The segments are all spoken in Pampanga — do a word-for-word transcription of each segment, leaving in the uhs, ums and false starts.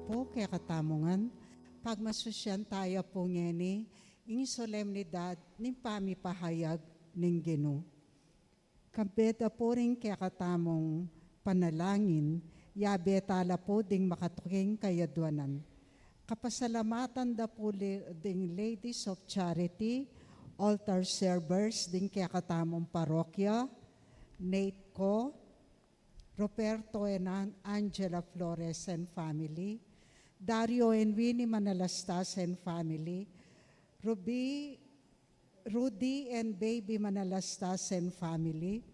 Po, kekatamu ngan, pagmasusyan taya pu ngeni ing solemnidad ning pamipahayag ning Ginu. Kambe da pu ring kekatamung panalangin, yabe tala pu ding makatuking kayadwanan. Kapasalamatan da pu li-, ding Ladies of Charity, altar servers ding kekatamung parokya, Nate Co, Roberto and An-, Angela Flores and family, Dario and Winnie Manalastas and family, Ruby, Rudy and Baby Manalastas and family,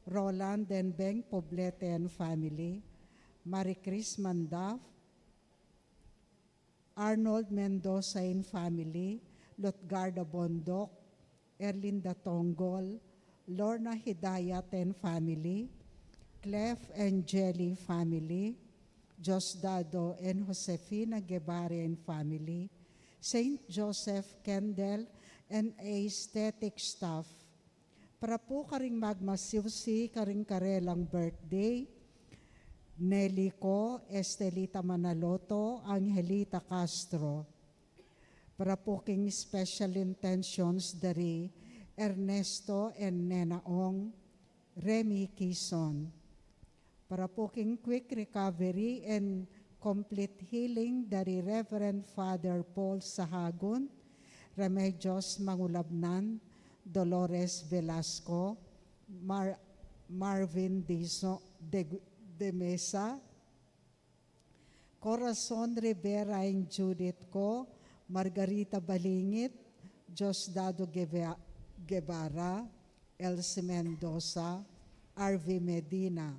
Roland and Beng Poblete and family, Marie Chris Mandaf, Arnold Mendoza and family, Lutgarda Bondoc, Erlinda Tonggol, Lorna Hidayat and family, Clef and Jelly family, Diosdado and Josefina Guevara and family, Saint Joseph Candle and aesthetic staff, para pu karing magmasiusi karing karelang birthday, Nelly Co, Estelita Manaloto, Angelita Castro. Para pu king special intentions dari Ernesto and Nena Ong, Remy Kison. Para pu king quick recovery and complete healing dari Reverend Father Paul Sahagun, Remedios Mangulabnan, Dolores Velasco, Mar-, Marvin Diso-, de, de Mesa, Corazon Rivera and Judith Co, Margarita Balingit, Diosdado Guevea-, Guevara, Elsie Mendoza, R V Medina.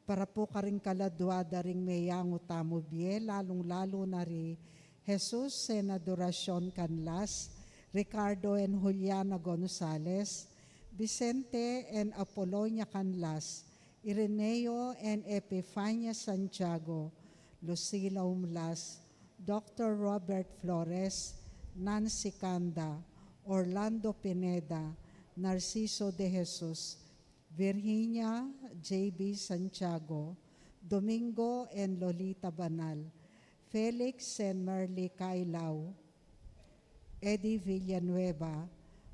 Para pu karing kaladua da ring meyangu tamu bie, lalung-lalu na ri Jesus and Adoracion Canlas, Ricardo and Juliana Gonzalez, Vicente and Apolonia Canlas, Ireneo and Epifania Santiago, Lucila Umlas, Doctor Robert Flores, Nancy Canda, Orlando Pineda, Narciso de Jesus, Virginia J B Santiago, Domingo and Lolita Banal, Felix and Merly Kailaw, Eddie Villanueva,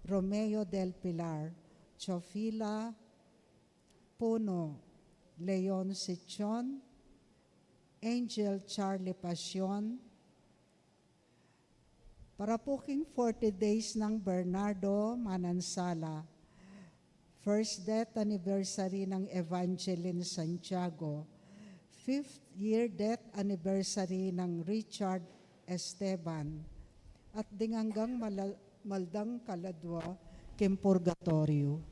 Romeo del Pilar, Chofila Puno, Leon Sichon, Angel Charlie Pasion, Para pu king forty days nang Bernardo Manansala, first death anniversary nang Evangeline Santiago, fifth year death anniversary nang Richard Esteban, at ding anggang mala-, maldang kaladwa king purgatoryo.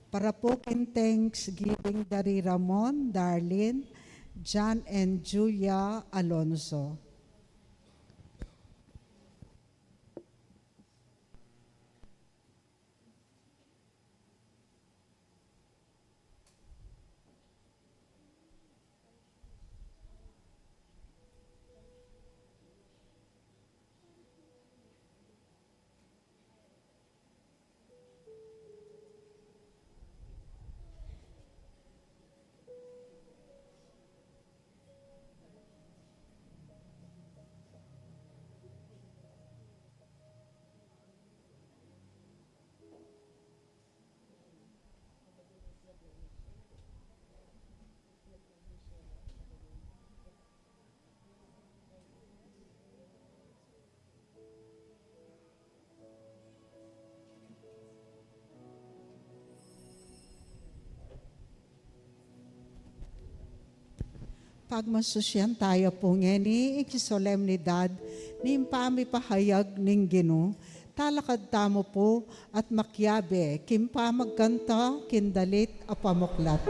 Para pu king Thanksgiving da ri Ramon, Darlene, John and Julia Alonso. Pagmasusyan taya pu ngeni ing solemnidad ning pamipahayag ning Ginu. Talakad tamu pu at makiabe king pamagkanta king dalit a pamuklat.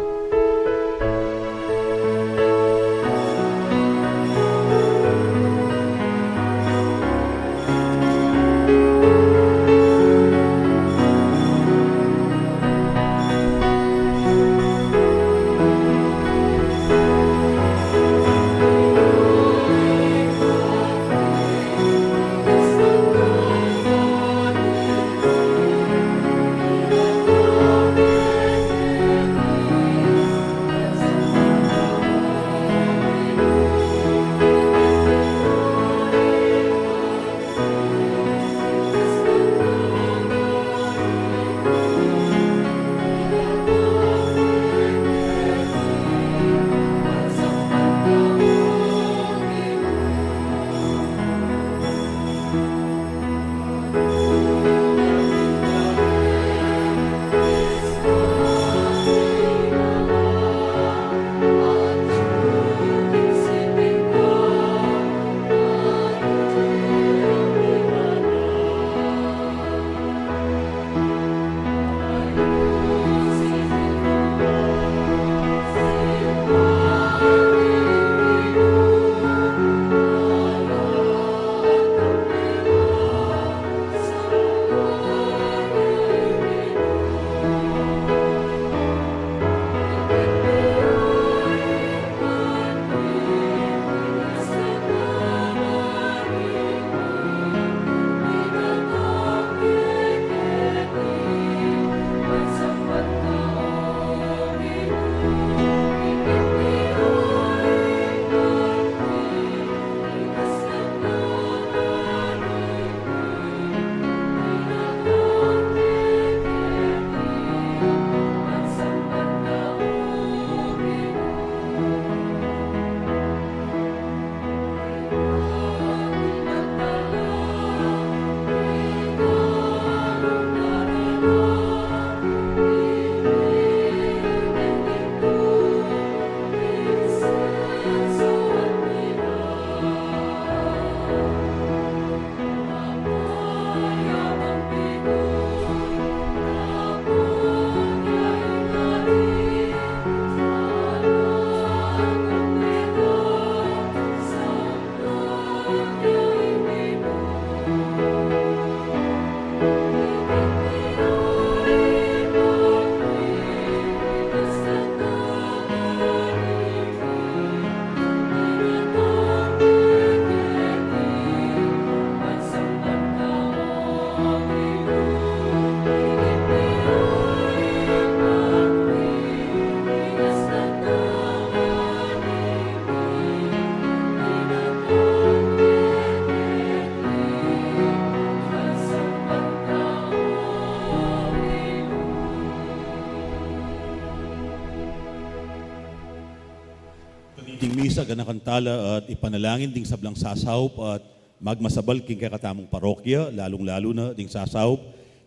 King misa, ganakan tala at ipanalangin ding sablang sasaup at magmasabal king kekatamung parokya, lalung-lalu na ding sasaup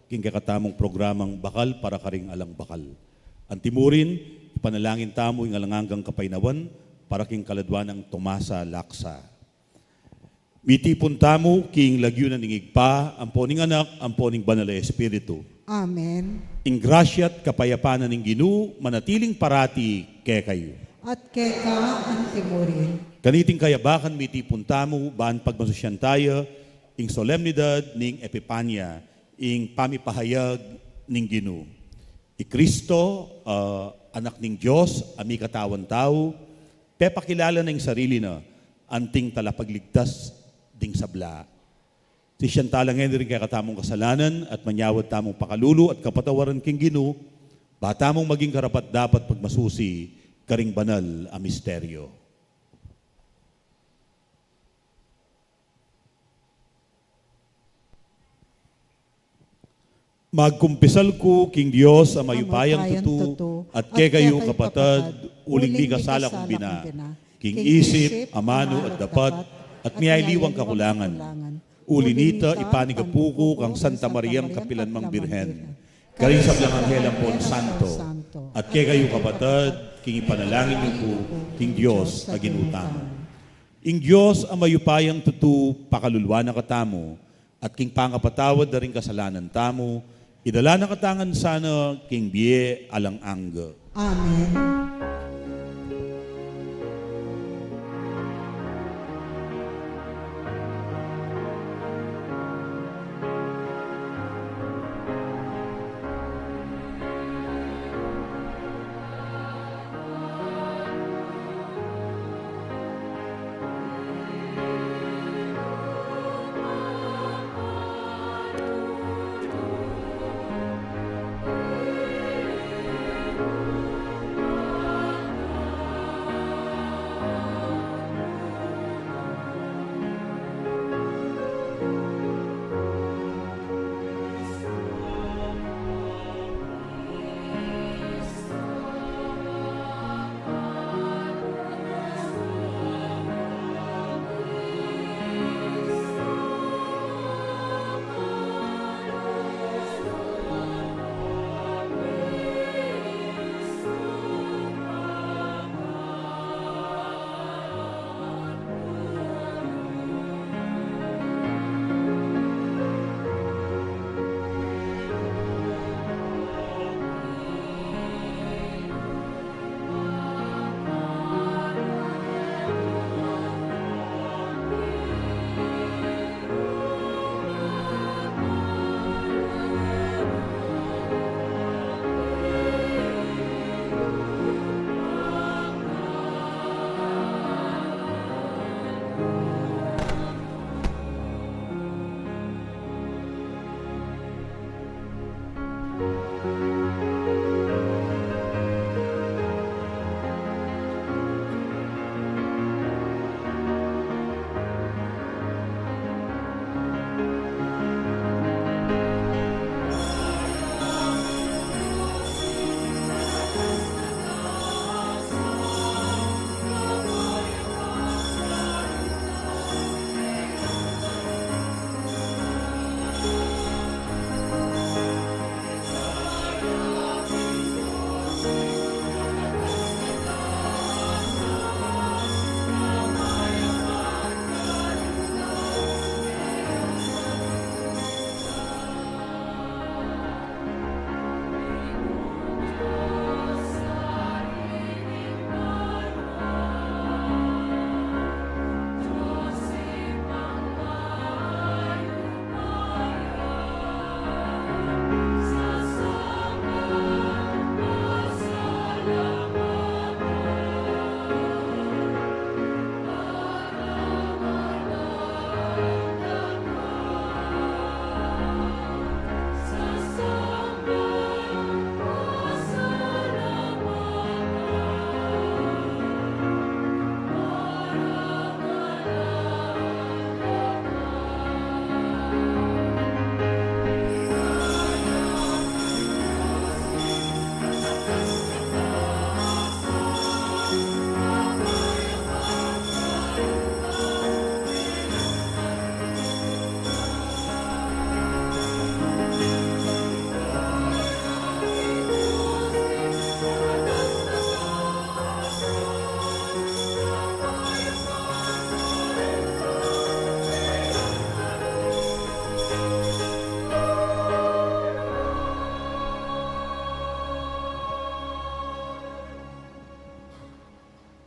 king kekatamung programang Bakal para karing alang bakal. Antimurin, ipanalangin tamu ing alang anggang kapaynawan para king kaladwa nang Tomasa Laksa. Mitipun tamu king lagyu na ning Ibpa, ampo ning Anak, ampo ning Banal a Espiritu. Amen. Ing grasya at kapayapan na ning Ginu manatiling parati kekayu. At keka antimurin. Kaniting kayabakan mitipun tamu, ban pagmasusyan taya ing solemnidad ning Epipania, ing pamipahayag ning Ginu. I Kristo, ah, Anak ning Dios a mikatawan tau, pepakilala na ing sarili na anting talapagligtas ding sabla. Sisian tala ngeni ring kekatamung kasalanan at manyawad tamung pakalulu at kapatawaran king Ginu, ba tamung maging karapat-dapat pagmasusi karing banal a misteryo. Magkumpisal ku king Dios a mayupayang tutu, at kekayu kapatad, uling mikasala kung bina, king isip, amanu at dapat, at miyaliwang kakulangan. Uli nita, ipanigapu ku kang Santa Mariang kapilanmang Birhen, karing sablang anghel ampon santo, at kekayu kapatad, king ipanalangin yu ku king Dios a Ginu tamu. Ing Dios a mayupayang tutu pakaluluan na katamu, at king pangapatawad da ring kasalanan tamu, idala na katamu ngan sana king bie alang angga. Amen.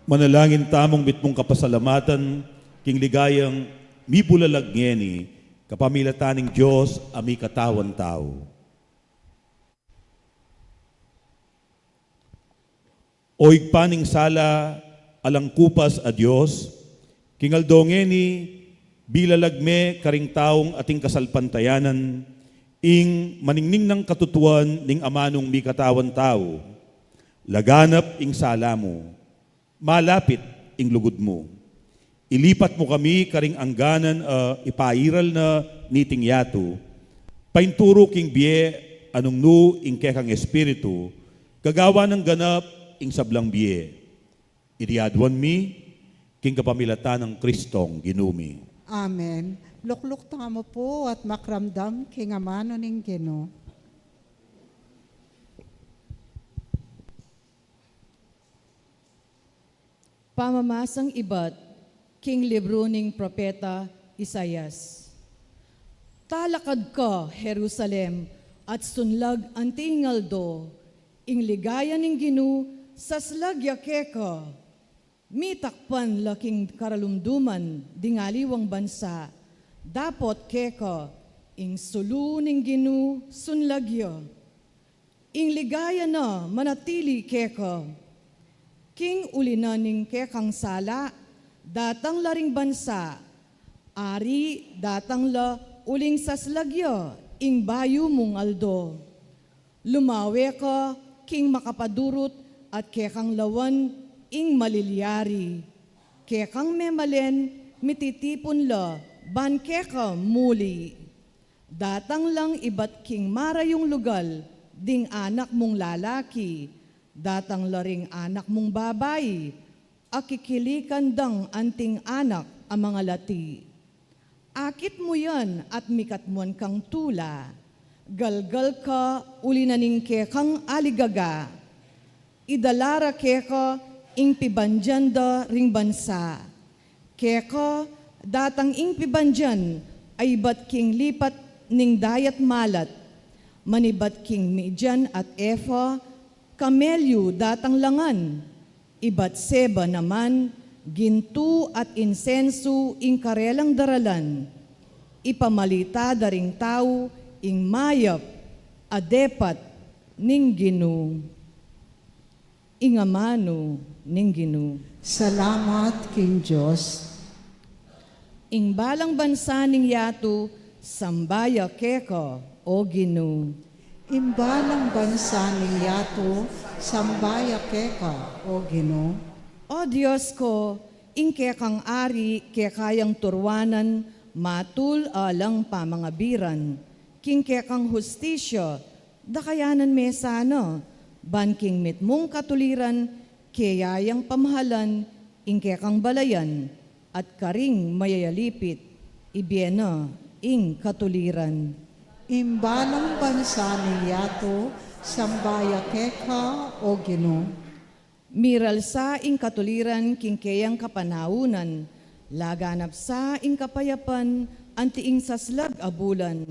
Manalangin tamung mitmung kapasalamatan king ligayang mibulalag ngeni kapamilatan ning Dios a mikatawan tau. O Ibpa ning sala alang kupas a Dios, king aldo ngeni bilalag me karing taung ating kasalpantayanan ing maningning nang katutuan ning amanung mikatawan tau. Laganap ing sala mu. Malapit ing lugud mu. Ilipat mu kami karing angganan a ipairal na niting yatu. Painturu king bie a nung ing kekang espiritu, gagawan nang ganap ing sablang bie. Iti aduan mi king kapamilatan nang Kristong Ginu mi. Amen. Lukluk tamu pu at makiramdam king amanu ning Ginu. Pamamasang ibat king libru ning propeta Isaias. Talakad ka, Jerusalem, at sunlag anti ing aldo, ing ligaya ning Ginu saslag ya keka. Mitakpan la king karalumduman ding aliwang bansa, dapot keka ing sulu ning Ginu sunlag ya. Ing ligaya na manatili keka. King uli na ning kekang sala, datang la ring bansa, ari datang la uling saslag ya ing bayu mung aldo. Lumawe ka king makapadurut at kekang lawan ing malilyari. Kekang memalen mititipun la ban keka muli. Datang lang ibat king marayung lugal ding anak mung lalaki, datang la ring anak mung babai, a kikilikan dang anting anak a mangalati. Akit mu yan at mikatmuan kang tula. Galgal ka uli na ning kekang aligaga. Idala ra keka ing pibandian da ring bansa. Keka datang ing pibandian a ibat king lipat ning dayat malat. Manibat king Midian at Efa, kamelyu datang la ngan. Ibat Seba naman, gintu at insensu ing karelang daralan. Ipamalita da ring tau ing mayap a depat ning Ginu. Ing amanu ning Ginu. Salamat king Dios. Ing balang bansa ning yatu, samba ya keka, O Ginu. Ing balang bansa ning yatu, samba ya keka, O Ginu. O Dios ko, ing kekang ari keka yang turuanan, matul alang pamangabiran. King kekang hustisya, dakayanan me sana, ban king mitmung katuliran, keya yang pamahalan, ing kekang balayan, at karing mayayalipit, ibie na ing katuliran. Ing balang bansa ning yatu, samba ya keka, O Ginu. Miralsa ing katuliran king keyang kapanaunan, laganap sa ing kapayapan anti ing saslag a bulan.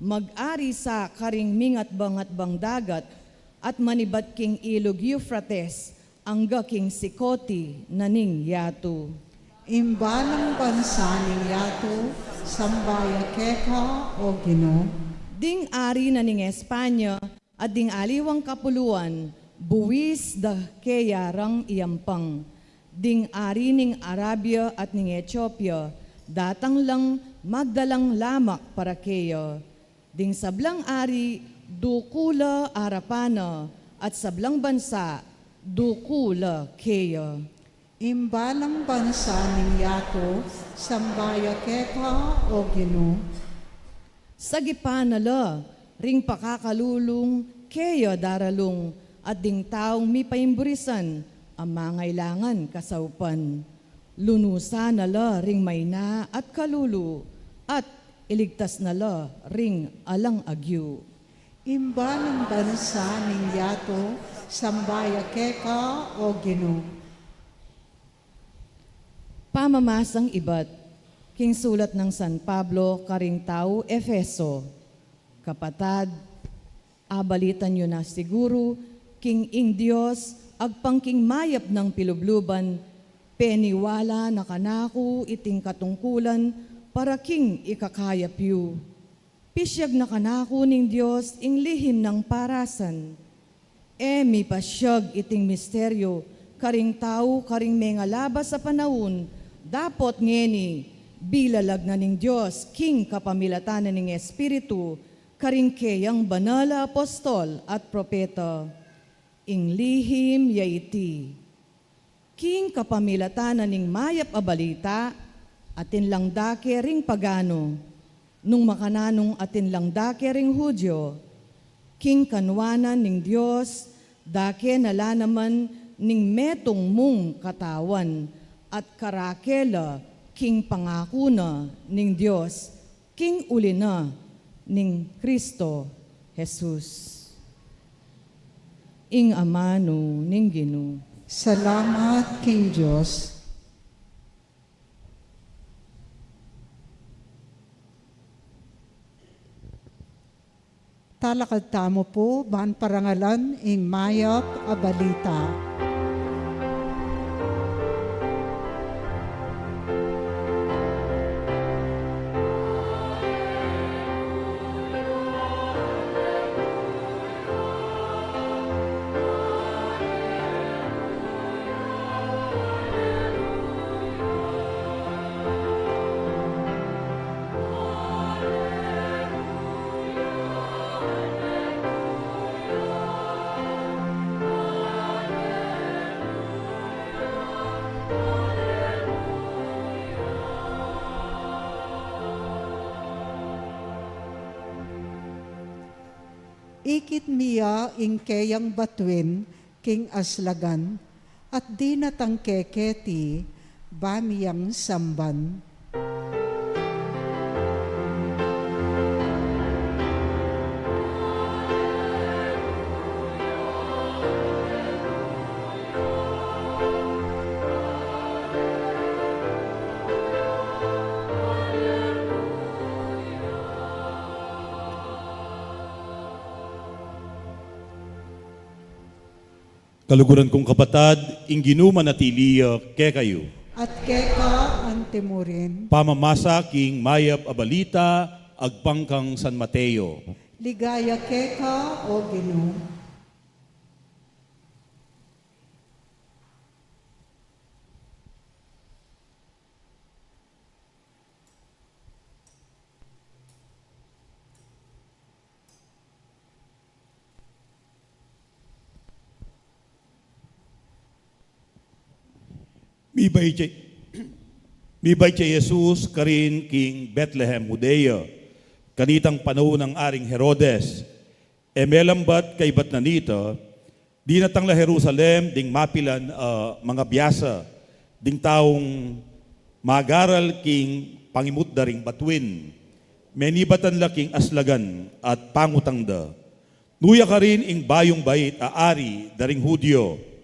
Mag-ari sa karing mingatbang-atbang dagat at manibat king ilug Euphrates, angga king sikoti na ning yatu. Ing balang bansa ning yatu, samba ya keka, O Ginu. Ding ari na ning Espanya at ding aliwang kapuluan, buis da keya rang iyampang. Ding ari ning Arabia at ning Etiopia, datang lang magdalang lamak para keya. Ding sablang ari, duku la arapan na, at sablang bansa, duku la keya. Ing balang bansa ning yatu, samba ya keka, O Ginu. Sagipan na la ring pakakalulung keya daralung, at ding taung mipaimburisan a mangailangan kasaupan. Lunusan na la ring maina at kalulu, at iligtas na la ring alang agyu. Ing balang bansa ning yatu, samba ya keka, O Ginu. Pamamasang ibat king sulat nang San Pablo karing tau Efeso. Kapatad, abalitan yu na siguru king ing Dios agpang king mayap nang pilubluban, peniwala na kanaku iting katungkulan para king ikakayap yu. Pisyag na kanaku ning Dios ing lihim nang parasan. E mipasyag iting misteryu karing tau karing mengalabas a panaun, dapot ngeni bilalag na ning Dios king kapamilatan na ning Espiritu karing keyang banal a apostol at propeta. Ing lihim ya iti. King kapamilatan na ning mayap a balita, atin lang da ke ring pagano, nung makananu atin lang da ke ring Judio, king kanuanan ning Dios, da ke na la naman ning metung mung katawan, at karake la king pangaku na ning Dios, king uli na ning Kristo Jesus. Ing amanu ning Ginu. Salamat king Dios. Talakad tamu pu ban parangalan ing mayap a balita. Ikit mi ya ing keyang batuin king aslagan, at dinatang ke keti ba mi yang samban. Kaluguran kung kapatad, ing Ginu manatili ya kekayu. At keka antimurin. Pamamasa king mayap a balita agpang kang San Mateo. Ligaya keka, O Ginu. Mibait ya, mibait ya Jesus karin king Betlehem, Judea, kanitang panaun nang Aring Herodes. E melambat kaybat na nita, dinatang la Jerusalem ding mapilan a mangabiasa, ding taung magaral king pangimut da ring batuin. Menibatan la king aslagan at pangutang da, "Nu ya karin ing bayung bait a ari da ring Judio?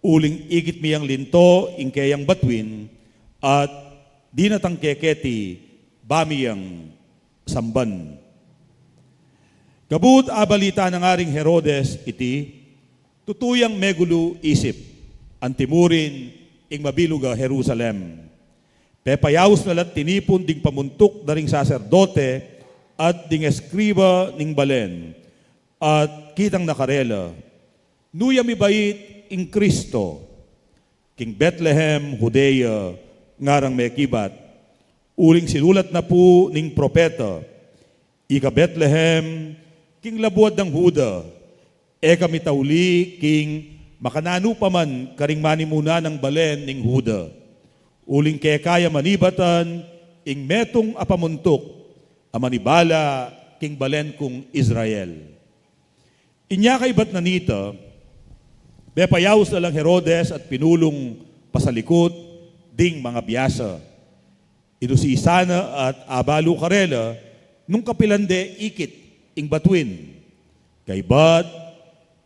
Uling ikit mi yang linto ing keyang batuin, at dinatang ke keti ba mi yang samban." Kabud abalita nang Aring Herodes iti, tutu yang megulu isip, antimurin ing mabilug a Jerusalem. Pepayaus na la't tinipun ding pamuntuk da ring saserdote at ding eskriba ning balen, at kitang na karela, "Nu ya mibait ing Kristo? King Betlehem, Judea, ngarang mekibat, uling sinulat na pu ning propeta, 'Ika Betlehem, king labuad nang Juda, e ka mitauli king makananu pa man karing manimuna nang balen ning Juda. Uling keka ya manibatan ing metung a pamuntuk a manibala king balen kung Israel.'" Inya kaybat na nita, pepayaus na lang Herodes at pinulung pasalikut ding mangabiasa. Inusisan na at abalu karela nung kapilan de ikit ing batuin. Kaybat,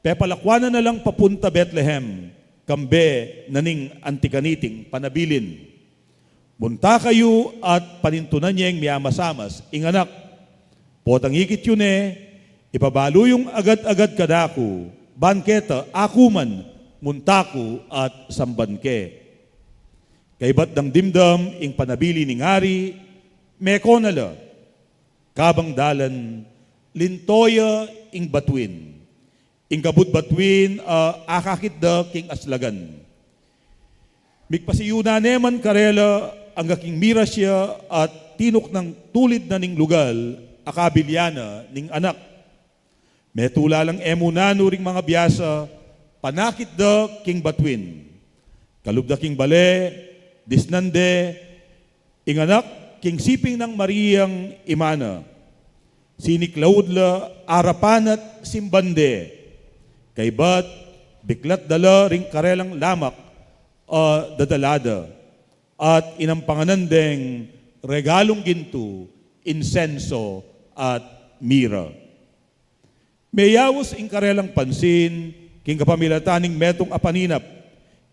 pepalakuan na na lang papunta Betlehem, kambe na ning anti kaniting panabilin. Munta kayu at panintunan yeng miamasamas ing anak. Potang ikit yu ne, ipabalu yung agad-agad kanaku, ban keta aku man munta ku at samban ke. Kaybat dang dimdam ing panabilin ning ari, meko na la. Kabang dalan, linto ya ing batuin. Ing kabud batuin a akakit da king aslagan. Migpasiyu na ne man karela angga king miras ya at tinuknang tulid na ning lugal a kabilyan na ning anak. Metula lang e mu nanu ring mangabiasa, panakit da king batuin. Kalub da king bale, disnan de ing anak king siping nang Mariang ima na. Siniklaud la arapan at simban de. Kaybat biklat da la ring karelang lamak a dadala da, at inampanganan deng regalung gintu, insenso, at mira. Meyaus ing karelang pansin king kapamilatan ning metung a paninap,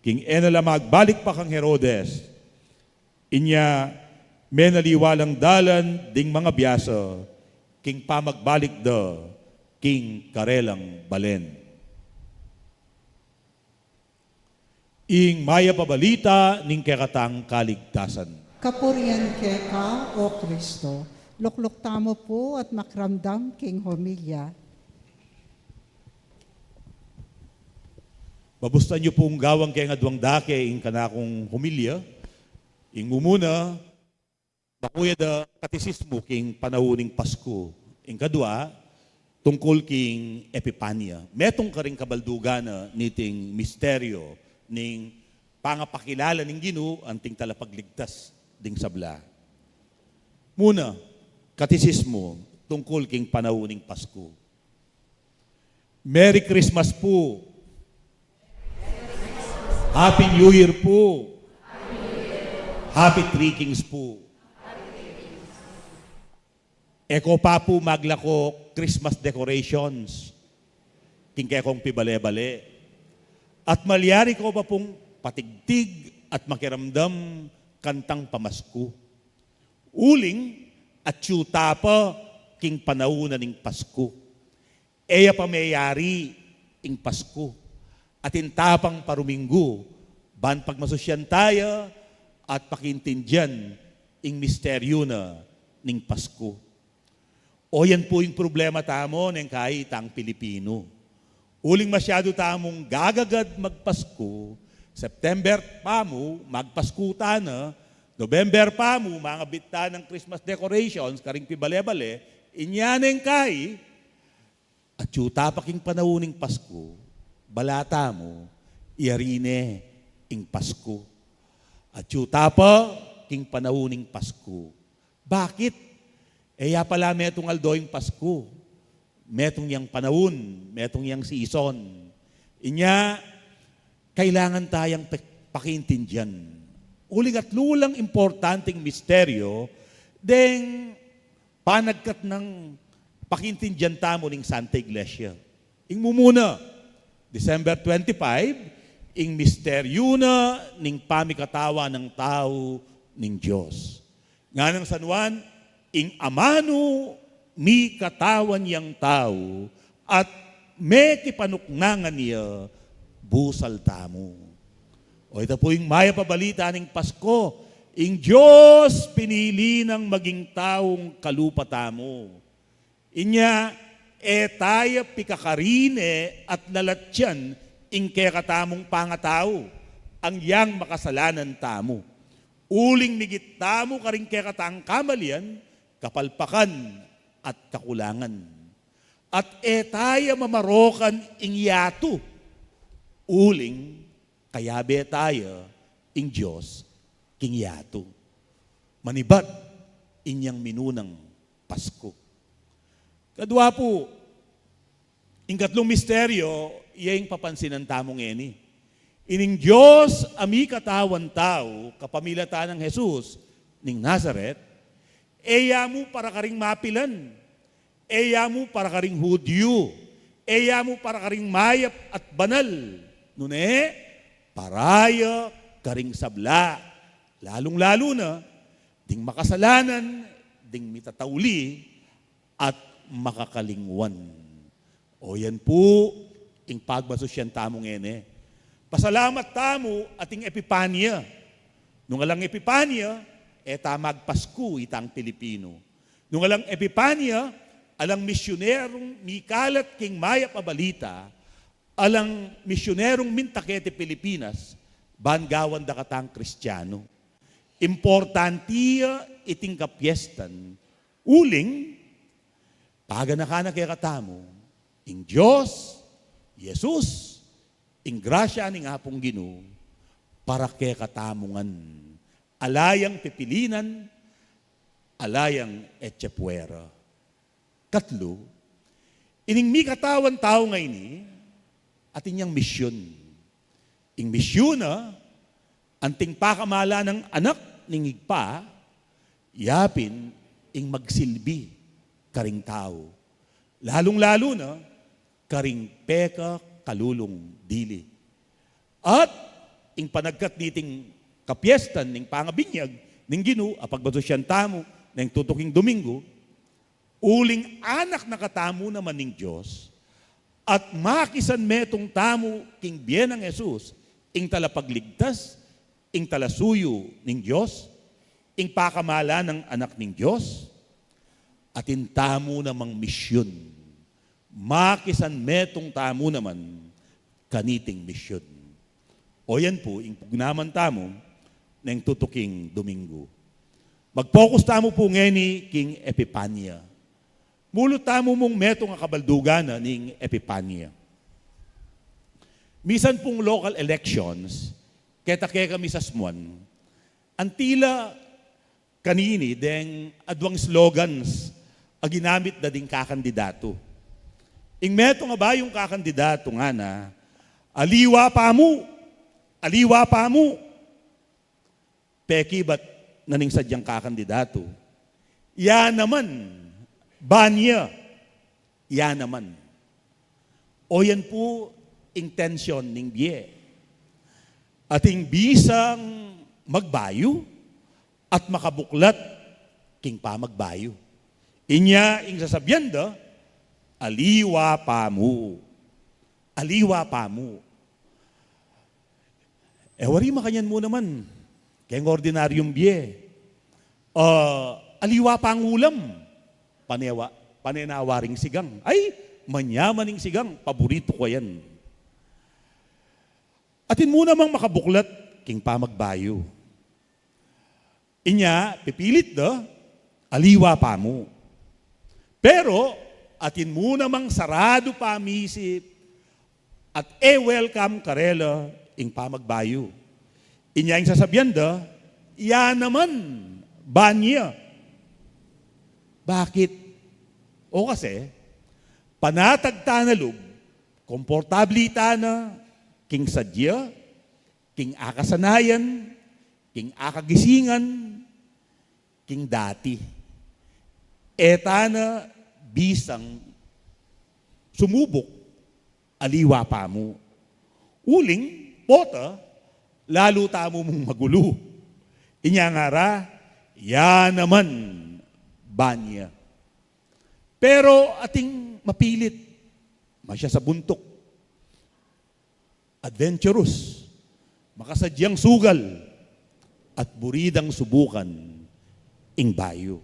king e na la magbalik pa kang Herodes. Inya menaliwa lang dalan ding mangabiasa king pamagbalik da king karelang balen. Ing mayap a balita ning kekatang kaligtasan. Kapurian keka, O Kristo. Lukluk tamu pu at makiramdam king homilya. Mabustan yu pung gawang keng aduang dake ing kanakung homilya. Ing mumuna, makuya da katesismu king panaun ning Pasku. Ing kadua, tungkul king Epipania. Metung karing kabaldugan na niting misteryo ning pangapakilala ning Ginu anting talapagligtas ding sabla. Muna, katesismu tungkul king panaun ning Pasku. Merry Christmas pu. Happy New Year pu. Happy Three Kings pu. E ko pa pu maglako Christmas decorations king kekong pibale-bale. At malyari ko pa pung patigtig at makiramdam kantang pamasku. Uling, atyu ta pa king panaun na ning Pasku. E ya pa meyari ing Pasku. Atin ta pang paruminggu, ban pagmasusyan ta ya at pakiintindian ing misteryu na ning Pasku. O yan pu ing problema tamu neng kai tang Pilipinu. Uling masyadu tamung gagagad magpasku, September pa mu, magpasku ta na, November pa mu, mangabit ta nang Christmas decorations, karing pibale-bale, inya neng kai, atyu ta pa king panaun ning Pasku, bala tamu, yari ne ing Pasku. Atyu ta pa king panaun ning Pasku. Bakit? E ya pala metung aldo ing Pasku. Metung yang panaun, metung yang season. Inya, kailangan tayang pe-, pakiintindian. Uling atlu lang importanteng misteryo deng panagkat nang pakiintindian tamu ning Santa Iglesia. Ing mumuna, December twenty-five, ing misteryu na ning pamikatawan nang tau ning Dios. Nganang San Juan, ing amanu mikatawan yang tau at mekipanuknangan ya busal tamu. O ita pu ing mayap a balita ning Pasku, ing Dios pinili nang maging taung kalupa tamu. Inya, e ta ya pikakarine at lalatyan ing kekatamung pangatau, angyang makasalanan tamu. Uling migit tamu karing kekatang kamalian, kapalpakan at kakulangan. At e ta ya mamarokan ing yatu, uling kayabe ta ya ing Dios king yatu. Manibat inyang minunang Pasku. Kadua pu, ing katlung misteryo, ya ing papansinan tamu ngeni. Ining Dios a mikatawan tau, kapamilatan nang Jesus ning Nazaret, e ya mu para karing mapilan, e ya mu para karing Hudyu, e ya mu para karing mayap at banal, nune, para ya karing sabla, lalung-lalu na ding makasalanan, ding mitatauli, at makakalingwan. O yan pu ing pagmasusyan tamu ngeni. Pasalamat tamu ating Epipania. Nung alang Epipania, e ta magpasku itang Pilipinu. Nung alang Epipania, alang misyunerung mikalat king mayap a balita, alang misyunerung minta keti Pilipinas, ban gawan da katang Kristianu. Importante ya iting kapiestan, uling paganakan na kekatamu ing Dios, Jesus, ing grasya ning Apung Ginu, para kekatamu ngan. Ala yang pipilinan, ala yang etche puera. Katlu, ining mikatawan tau ngeni, atin yang misyun. Ing misyun na, anting pakamalan ning Anak ning Ibpa, yapin ing magsilbi karing tau. Lalung-lalu na, karing pekakalulung dili. At ing panagkat niting kapiestan ning pangabinyag ning Ginu, a pagbatusyan tamu neng tutuking Domingo, uling anak na katamu naman ning Dios, at makisanmetung tamu king bie nang Jesus, ing talapagligtas, ing talasuyu ning Dios, ing pakamalan ning Anak ning Dios, atin tamu namang misyun. Makisanmetung tamu naman kaniting misyun. O yan pu, ing pugnaman tamu neng tutuking Domingo. Mag-focus tamu pu ngeni king Epipania. Mulut tamu mung metung a kabaldugan na ning Epipania. Misan pung local elections, keta kekami sasmuan, anti la kanini deng aduang slogans a ginamit da ding kakandidatu. Ing metung a bayung kakandidatu ngana, "Aliwa pamu! Aliwa pamu!" Pekibat na ning sadyang kakandidatu, "Ya naman, ban ya! Ya naman!" O yan pu ing tensyon ning bie. Ating bisang magbayu at makabuklat king pamagbayu. Inya ing sasabian da, "Aliwa pamu! Aliwa pamu!" E wari makanyan mu naman keng ordinaryung bie. "Ah, aliwa pang ulam." Panewa, pane na waring sigang. "Ay, manyaman ing sigang, paburitu ku yan." Atin mu namang makabuklat king pamagbayu. Inya, pipilit da, "Aliwa pamu!" Pero atin mu namang saradu pamisip at e welcome karela ing pamagbayu. Inya ing sasabian da, "Ya naman, ban ya!" Bakit? O kasi, panatag ta na lub, komportabli ta na king sadya, king akasanayan, king akagisingan, king dati. E ta na bisang sumubuk, "Aliwa pamu!" Uling pota, lalu tamu mung magulu. Inya ngara, "Ya naman, ban ya!" Pero ating mapilit, masya sa buntuk, adventurous, makasadyang sugal, at buri dang subukan ing bayu.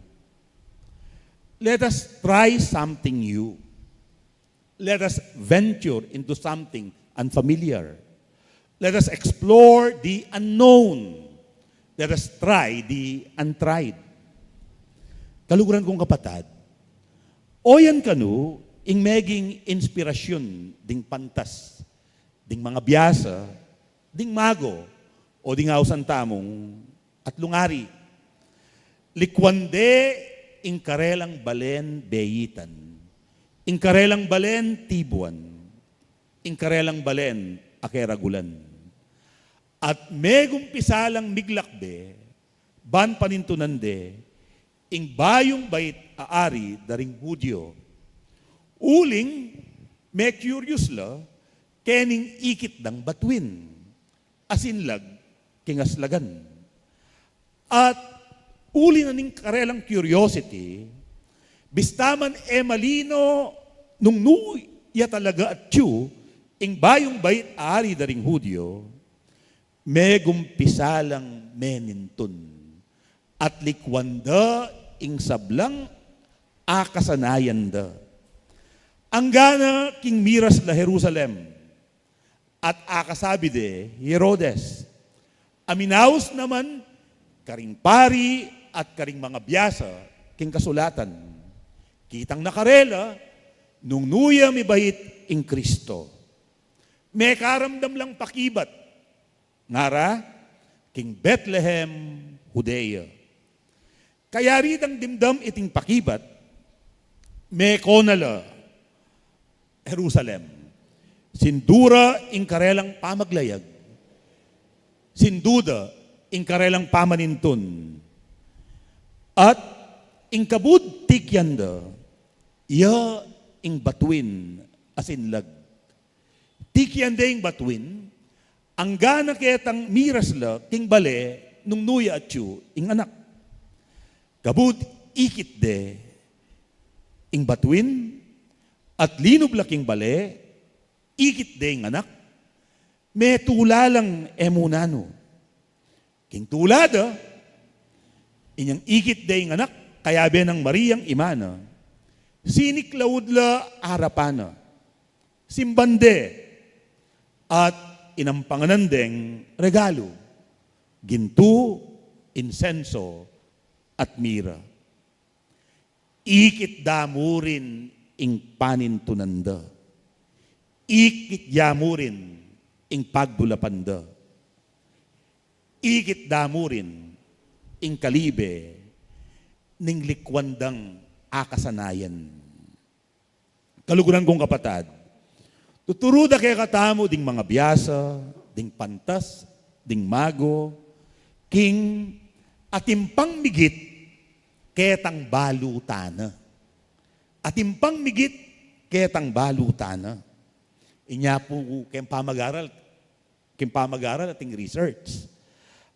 Let us try something new. Let us venture into something unfamiliar. Let us explore the unknown. Let us try the untried. Kaluguran kung kapatad, o yan kanu ing meging inspirasyun ding pantas, ding mangabiasa, ding mago, o ding ausan tamung atlung ari. Likuan de ing karelang balen beyitan, ing karelang balen tibuan, ing karelang balen a keragulan. At megumpisa lang miglakbe, ban panintunan de ing bayung bait a ari da ring Judio. Uling me-curious la kening ikit dang batuin a sinlag king aslagan. At uli na ning karelang curiosity, bista man e malino nung nu ya talaga atyu Ing bayung bait a ari da ring Judio, megumpisa lang menintun, at likwan da ing sablang akasanayan da. Anggana king miras la Jerusalem, at akasabi de i Herodes, aminaus naman karing pari at karing mangabiasa king kasulatan. Kitang na karela nung nu ya mibait ing Kristo. Mekaramdam lang pakibat, ngara, king Betlehem, Judea. Kayari dang dimdam iting pakibat, meko na la Jerusalem. Sindu ra ing karelang pamaglayag, sindu da ing karelang pamanintun, at ing kabud tikian da, iya ing batuin a sinlag. Tikian de ing batuin, anggana ketang miras la king bale nung nu ya atyu ing anak. Kabud ikit de ing batuin, at linub la king bale, ikit de ing anak, metula lang e mu nanu. King tula da, inyang ikit de ing anak, kayabe nang Mariang ima na, siniklaud la arapan na, simban de, at inampanganan deng regalu, gintu, insenso, at mira. Ikit da mu rin ing panintunan da. Ikit ya mu rin ing pagdulapan da. Ikit da mu rin ing kalibe ning likwan dang akasanayan. Kaluguran kung kapatad, tuturu da kekatamu ding mangabiasa, ding pantas, ding mago, king atin pang migit ketang balu tana. Atin pang migit ketang balu tana. Inya pu keng pamagaral, king pamagaral ating research.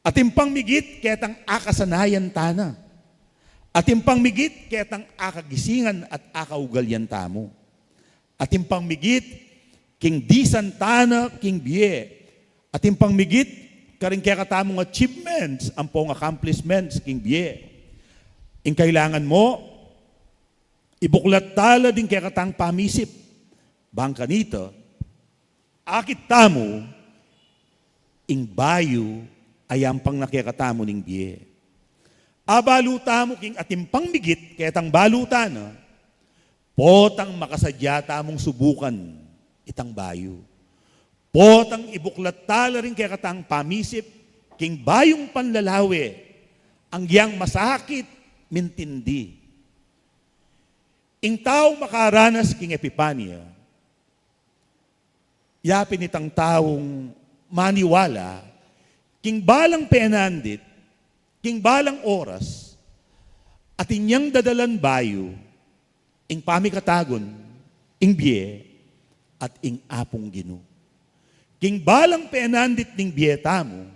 Atin pang migit ketang akasanayan tana. Atin pang migit ketang akagisingan at akaugalian tamu. Atin pang migit king disan tana king bie. Atin pang migit karing kekatamung achievements, ampong accomplishments king bie. Ing kailangan mu, ibuklat tala ding kekatang pamisip. Bang kanita, akit tamu ing bayu a yampang na kekatamu ning bie. Abalu tamu king atin pang migit ketang balu tana, potang makasadya tamung subukan itang bayu. Potang ibuklat tala ring kekatang pamisip king bayung panlalawe, anggiyang masakit mintindi. Ing taung makaranas king Epipania, yapin itang taung maniwala king balang penandit, king balang oras, atin yang dadalan bayu ing pamikatagun, ing bie, at ing Apung Ginu. King balang penandit ning bie tamu,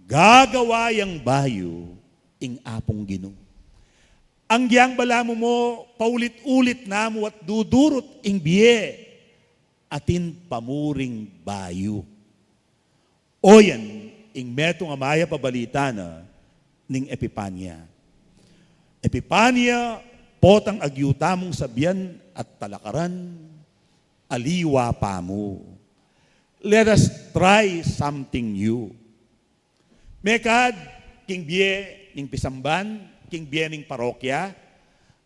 gagawa yang bayu ing Apung Ginu. Anggiyang balamu mu, paulit-ulit namu at dudurut ing bie, atin pa mu ring bayu. O yan ing metung a mayap a balita na ning Epipania. Epipania, potang agyu tamung sabian at talakaran, aliwa pa mu. Let us try something new. Mekad king bie ning pisamban, king bie ning parokya,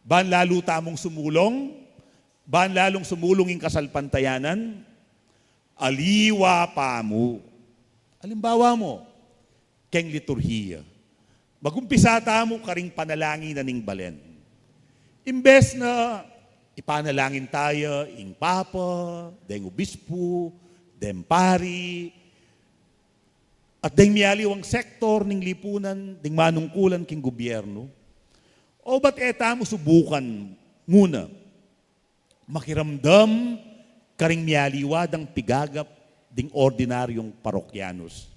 ban lalu tamung sumulung, ban lalung sumulung ing kasalpantayanan, aliwa pa mu. Alimbawa mu, keng liturhiya, magumpisa tamu karing panalangin na ning balen. Imbes na ipanalangin taya ing papa, deng obispu, deng pari, at deng mialiwang sektor ning lipunan, deng manungkulan king gubyernu, o ba't e tamu subukan muna makiramdam karing mialiwa dang pigagap ding ordinaryung parokyanus?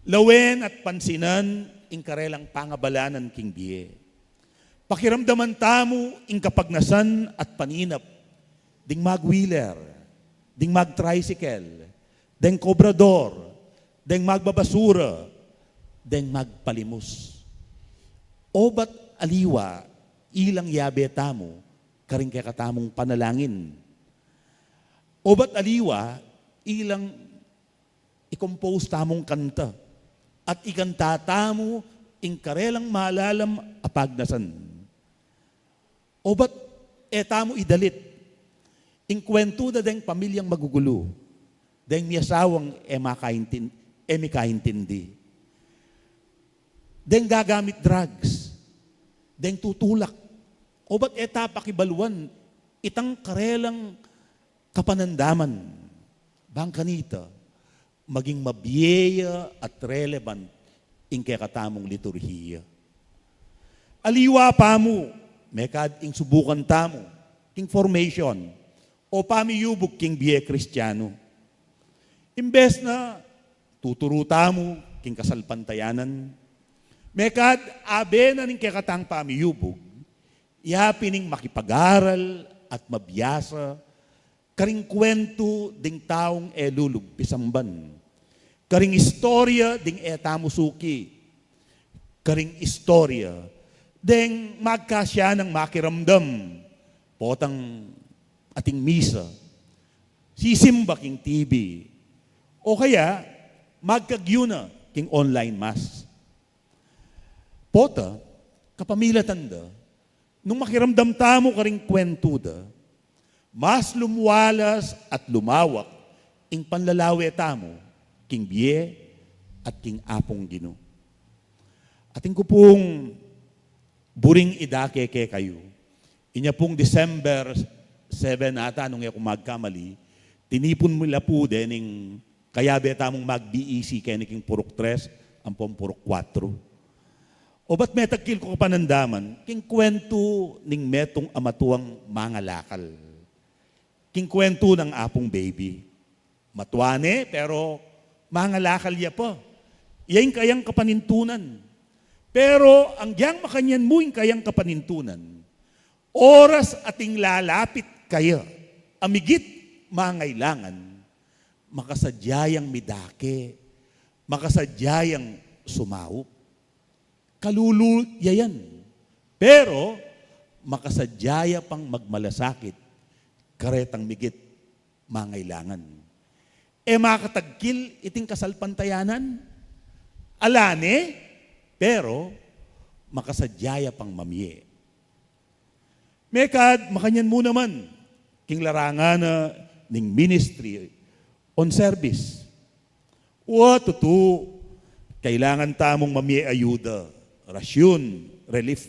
Lawen at pansinan ing karelang pangabalanan king bie. Pakiramdaman tamu ing kapagnasan at paninap ding magwiler, ding mag-tricycle, deng kobrador, deng magbabasura, deng magpalimus. Obat aliwa, ilang yabe tamu karing kekatamung panalangin. Obat aliwa, ilang i-compose tamung kanta at ikanta tamu ing karelang malalam a pagnasan. Obat e tamu idalit ing kwentu da deng pamilyang magugulu, deng miyasawang e makaintin-, e mikaintindi, deng gagamit drugs, deng tutulak. Obat e ta pakibaluan itang karelang kapanandaman. Bang kanita, maging mabie ya at relevant ing kekatamung liturhiya. Aliwa pa mu, mekad ing subukan tamu king formation o pamiyubug king bie Kristianu. Imbes na tuturu tamu king kasalpantayanan, mekad abe na ning kekatang pamiyubug, ya pin ing makipag-aral at mabiasa karing kwentu ding taung e lulub pisamban, karing istorya ding e tamu suki, karing istorya ding magkasya nang makiramdam potang ating misa, sisimba king T V, o kaya magkagyuna king online mass. Pota, kapamilatan da, nung makiramdam tamu karing kwentu da, mas lumwalas at lumawak ing panlalawe tamu king bie at king Apung Ginu. Atin ku pung buring idake kekayu, inya pung December seven ata, nung e ku magkamali, tinipun mi la pu dening kayabe tamung mag-B E C keni king purok tres ampong purok kuatro. Obat metagkil ku kapanandaman king kwentu ning metung a matuang mangalakal, king kwentu nang Apung Baby. Matua ne, pero mangalakal ya pa. Ya ing kayang kapanintunan. Pero anggiyang makanyan mu ing kayang kapanintunan, oras ating lalapit kaya a migit mangailangan, makasadya yang midake, makasadya yang sumaup. Kalulu ya yan. Pero makasadya ya pang magmalasakit karetang migit mangailangan. E makatagkil iting kasalpantayanan? Ala ne, pero makasadya ya pang mamie. Mekad makanyan mu naman king larangan na ning ministry on service. Wa, tutu, kailangan tamung mamie ayuda, rasyun, relief.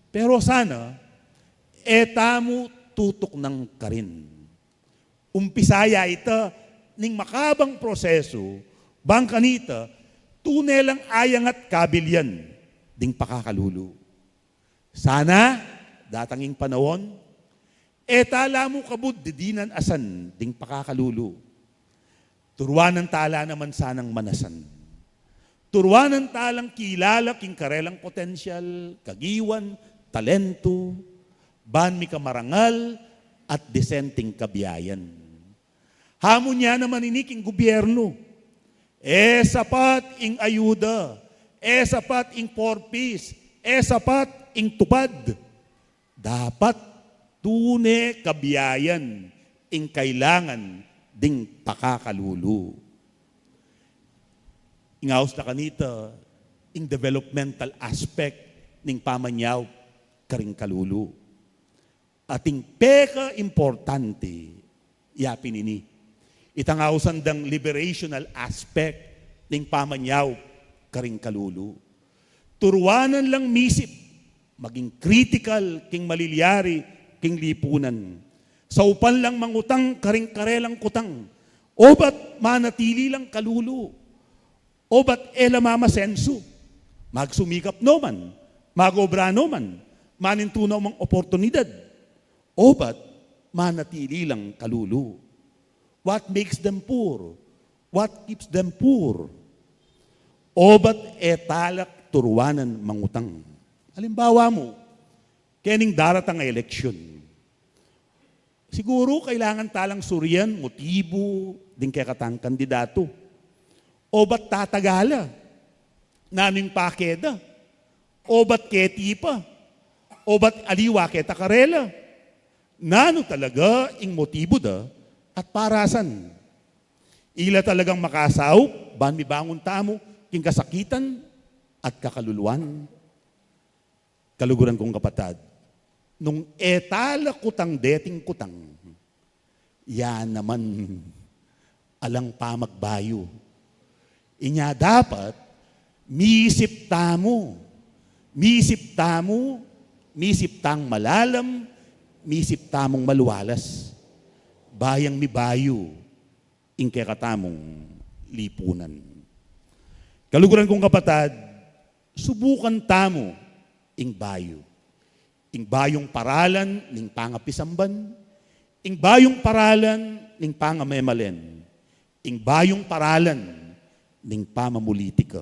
Pero sana e tamu tutuknang karin. Umpisa ya ita ning makabang prosesu, bang kanita tune lang ayangat kabilyan ding pakakalulu. Sana datang ing panaun, e ta la mu kabud didinan asan ding pakakalulu. Turuanan ta la naman sanang manasan. Turuanan ta lang kilala king karelang potensyal, kagiwan, talentu, ban mikamarangal at disenteng kabiayan. Hamun ya naman ini king gubyernu. E sapat ing ayuda, e sapat ing four Ps, e sapat ing TUPAD. Dapat tune kabiayan ing kailangan ding pakakalulu. Ing aus na kanita, ing developmental aspect ning pamanyaup karing kalulu. Ating pekaimportante, ya pin ini, itang ausan dang liberational aspect ning pamanyaup karing kalulu. Turuanan lang misip, maging kritikal king malilyari king lipunan. Saupan lang mangutang karing karelang kutang, obat manatili lang kalulu. Obat e la mamasensu, magsumikap no man, mag-obra no man, manintu no mang oportunidad. Obat manatili lang kalulu. What makes them poor? What keeps them poor? Obat e ta la turuanan mangutang. Alimbawa mu, kening daratang a eleksyon, Siguru kailangan talang surian motibu ding kekatang kandidatu. O ba't tatagala? Nanu ing pake da? O ba't keti pa? O ba't aliwa keta karela? Nanu talaga ing motibu da at para san? Ila talagang makasaup ban mibangun tamu king kasakitan at kakaluluan? Kaluguran kung kapatad, nung e tala kutang deting kutang, ya naman alang pamagbayu. Inya dapat, misip tamu, misip tamu, misip tang malalam, misip tamung malualas. Bayang mibayu ing kekatamung lipunan. Kaluguran kung kapatad, subukan tamu ing bayu. Ing bayung paralan ning pangapisamban, ing bayung paralan ning pangamemalen, ing bayung paralan ning pamamulitika,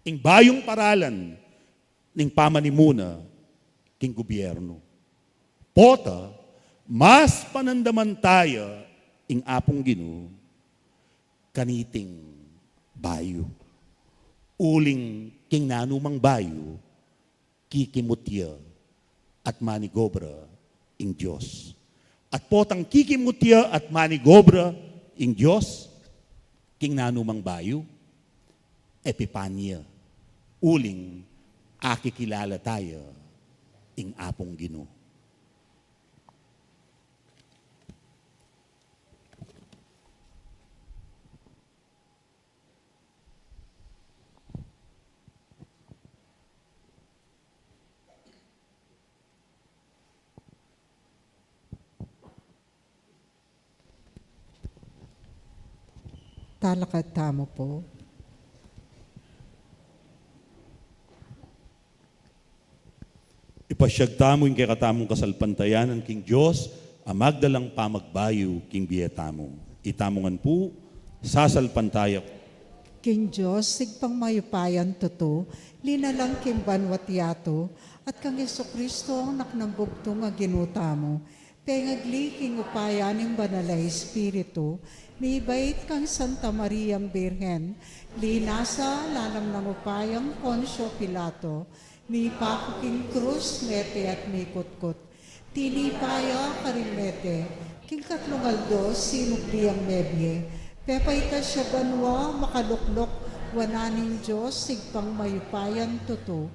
ing bayung paralan ning pamanimuna king gubyernu. Pota, mas panandaman taya ing Apung Ginu kaniting bayu. Uling king nanumang bayu, kikimut ya at manigobra ing Dios. At potang kikimut ya at manigobra ing Dios king nanumang bayu, Epipania, uling akikilala taya ing Apung Ginu. Talakad tamu pu. Ipasyag tamu ing kekatamung kasalpantayanan king Dios a magdalang pamagbayu king bie tamu. Itamu ngan pu, sasalpantaya ku king Dios, Ibpang mayupayang tutu, linalang king banua't yatu, at kang Jesucristo, anak nang bugtung a Ginu tamu, pengagli king upaya ning Banal a Espiritu, mibait kang Santa Mariang Birhen, linasa lalam nang upayang Poncio Pilato, mipaku king krus, mete at mikutkut. Tinipa ya karing mete, king katlung aldo sinubli yang mebie, pepaitas ya banua, makaluklok wanan ning Dios, Ibpang mayupayang tutu.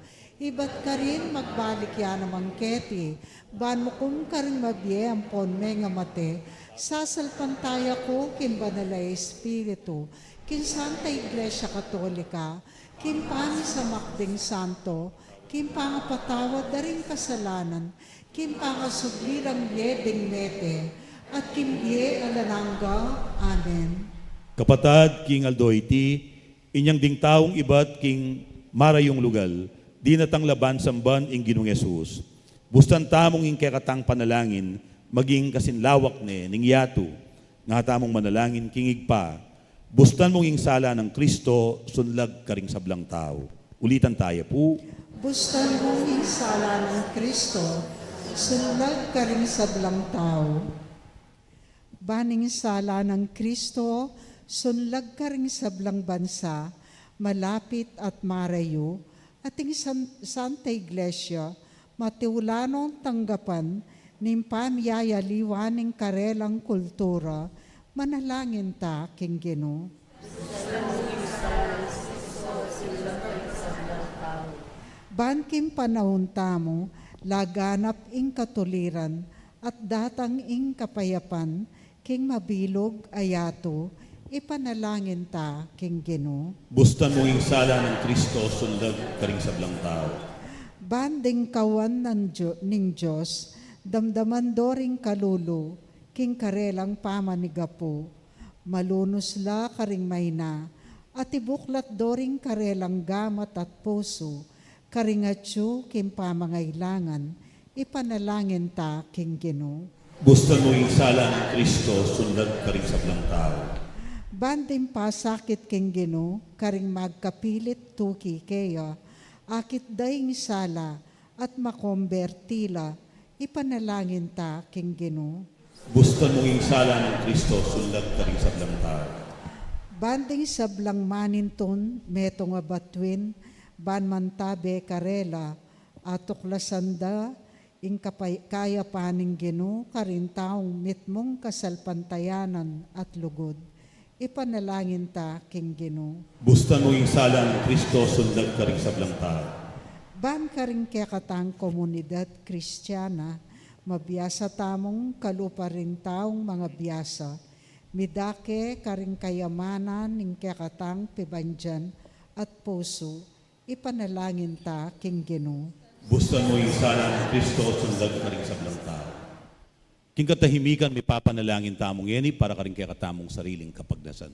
Ibat karin magbalik ya naman keti, ban mukum karing mabie ampon mengamate. Sasalpantaya ku king Banal a Espiritu, king Santa Iglesia Katolika, king pamisamak ding santo, king pangapatawad da ring kasalanan, king pangasubli lang bie ding mete, at king bie alang angga. Amen. Kapatad, king aldo iti, inyang ding taung ibat king marayung lugal, dinatang la ban samban ing Ginung Jesus. Bustan tamung ing kekatang panalangin maging kasinlawak ne ning yatu. Nga tamung manalangin king Ibpa, bustan mung ing sala nang Kristo sunlag karing sablang tau. Ulitan taya pu. Bustan mung ing sala nang Kristo sunlag karing sablang tau. Ban ing sala nang Kristo sunlag karing sablang bansa, malapit at marayu, at ing San-, Santa Iglesia, matiulanong tanggapan ning pamiyayaliwan ning karelang kultura, manalangin ta king Ginu. Ban king panaun tamu, laganap ing katuliran, at datang ing kapayapan, king mabilug a yatu, ipanalangin ta king Ginu. Bustan mung ing sala nang Kristo sunlag karing sablang tau. Ban ding kawan nang Dio-, ning Dios, damdaman do ring kalulu, king karelang pamanigapu, malunus la karing maina, at ibuklat do ring karelang gamat at pusu, karing atyu king pamangailangan, ipanalangin ta king Ginu. Bustan mung ing sala nang Kristo sunlag karing sablang tau. Ban ding pasakit king Ginu, karing magkapilit tuki keya, akit da ing sala, at makomberti la, ipanalangin ta king Ginu. Bustan mung ing sala nang Kristo, sullag karing sablang tau. Ban ding sablang manintun, metung a batuin, ban mantabe karela, a tuklasan da ing kapay-, kayapan ning Ginu karing taung mitmung kasalpantayanan at lugud. Ipanalangin ta king Ginu. Bustan mung ing sala nang Kristo, sullag karing sablang tau. Ban karing kekatang komunidad Kristiana, mabiasa tamung kalupa ring taung mangabiasa, midake karing kayamanan ning kekatang pibandian at pusu, ipanalangin ta king Ginu. Bustan mung ing sala nang Kristo, sullag karing sablang tau. King katahimikan, mipapanalangin tamu ngeni para karing kekatamung sariling kapagnasan.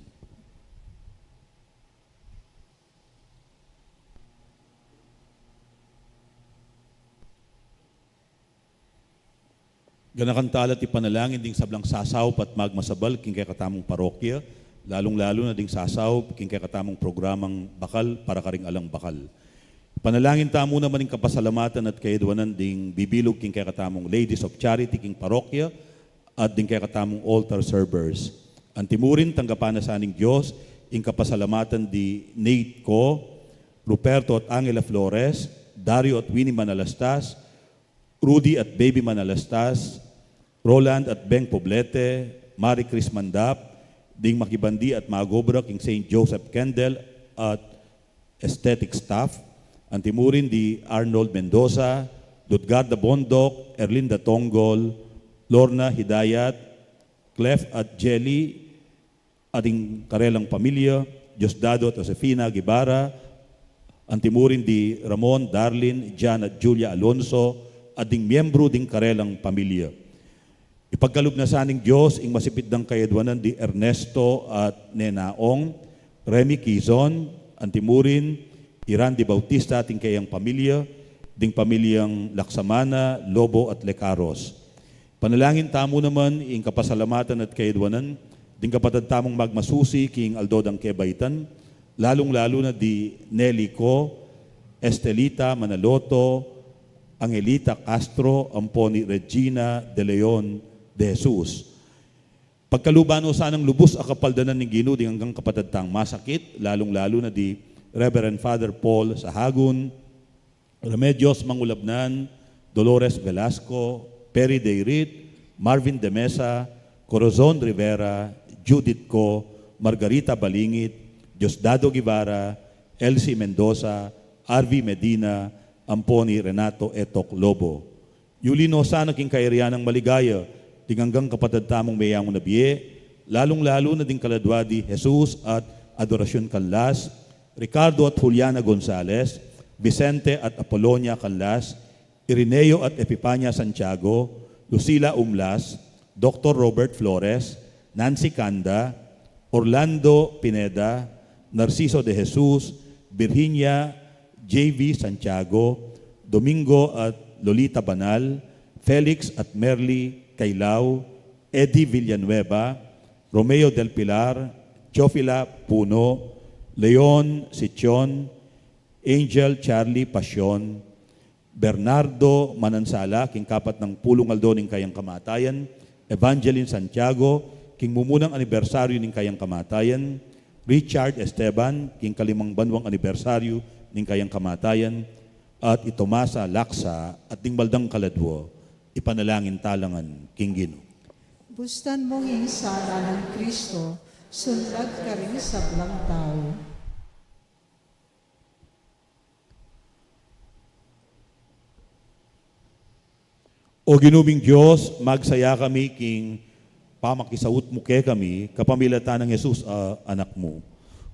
Ganakan tala at ipanalangin ding sablang sasaup at magmasabal king kekatamung parokya, lalung-lalu na ding sasaup king kekatamung programang Bakal para karing Alang Bakal. Ipanalangin tamu naman ing kapasalamatan at kayadwanan ding bibilug king kekatamung Ladies of Charity king parokya at ding kekatamung altar servers. Antimurin, tanggapan na sa ning Dios ing kapasalamatan di Nate Co, Ruperto at Angela Flores, Dario at Winnie Manalastas, Rudy at Baby Manalastas, Roland at Beng Poblete, Marie Chris Mandap, ding makibandi at magobra king Saint Joseph Kendall at aesthetic staff, antimurin di Arnold Mendoza, Lutgarda Bondoc, Erlinda Tonggol, Lorna Hidayat, Clef at Jelly, at ding karelang pamilya, Diosdado at Josefina Guevara, antimurin di Ramon, Darlin, Jan at Julia Alonso, at ding miyembru ding karelang pamilya. Ipagkalub na sa ning Dios ing masipit dang kayadwanan di Ernesto at Nena Ong, Remy Quizon, antimurin i Randy Bautista at ding kayang pamilya, ding pamilyang Laksamana, Lobo at Lecaros. Panalangin tamu naman ing kapasalamatan at kayadwanan ding kapatad tamung magmasusi king aldo dang kebaitan, lalung-lalu na di Nelly Co, Estelita Manaloto, Angelita Castro, ampon i Regina de Leon de Jesus. Pagkaluban no sanang lubus a kapaldanan ning Ginu ding anggang kapatad tang masakit, lalung-lalu na di Reverend Father Paul Sahagun, Remedios Mangulabnan, Dolores Velasco, Perry Dayrit, Marvin de Mesa, Corazon Rivera, Judith Co, Margarita Balingit, Diosdado Guevara, Elsie Mendoza, Arvi Medina, ampon i Renato Etok Lobo. Yuli no sana king kayarian nang maligaya ding anggang kapatad tamung meyangu na bie, lalung-lalu na ding kaladwa di Jesus at Adoracion Canlas, Ricardo at Juliana Gonzalez, Vicente at Apolonia Canlas, Irineo at Epipania Santiago, Lucila Umlas, Doktor Robert Flores, Nancy Canda, Orlando Pineda, Narciso de Jesus, Virginia J V Santiago, Domingo at Lolita Banal, Felix at Merly Cailao, Eddie Villanueva, Romeo del Pilar, Jofila Puno, Leon Sichon, Angel Charlie Pasion, Bernardo Manansala, king kapat nang pulung aldo ning kayang kamatayan, Evangeline Santiago, king mumunang anibersaryu ning kayang kamatayan, Richard Esteban, king kalimang banwang anibersaryu ning kayang kamatayan, at i Tomasa Laksa at ding baldang kaladwa. Ipanalangin tala ngan king Ginu. Bustan mung ing sala nang Kristo, sullag karing sablang tau. O Ginu ming Dios, magsaya kami king pamakisaut mu kekami, kapamilatan nang Jesus a Anak mu.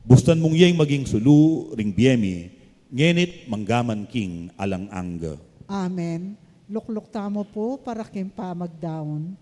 Bustan mung iyang maging sulu ring bie mi, ngeni't manggaman king alang angga. Amen. Lukluk tamu pu para king pamagdaun.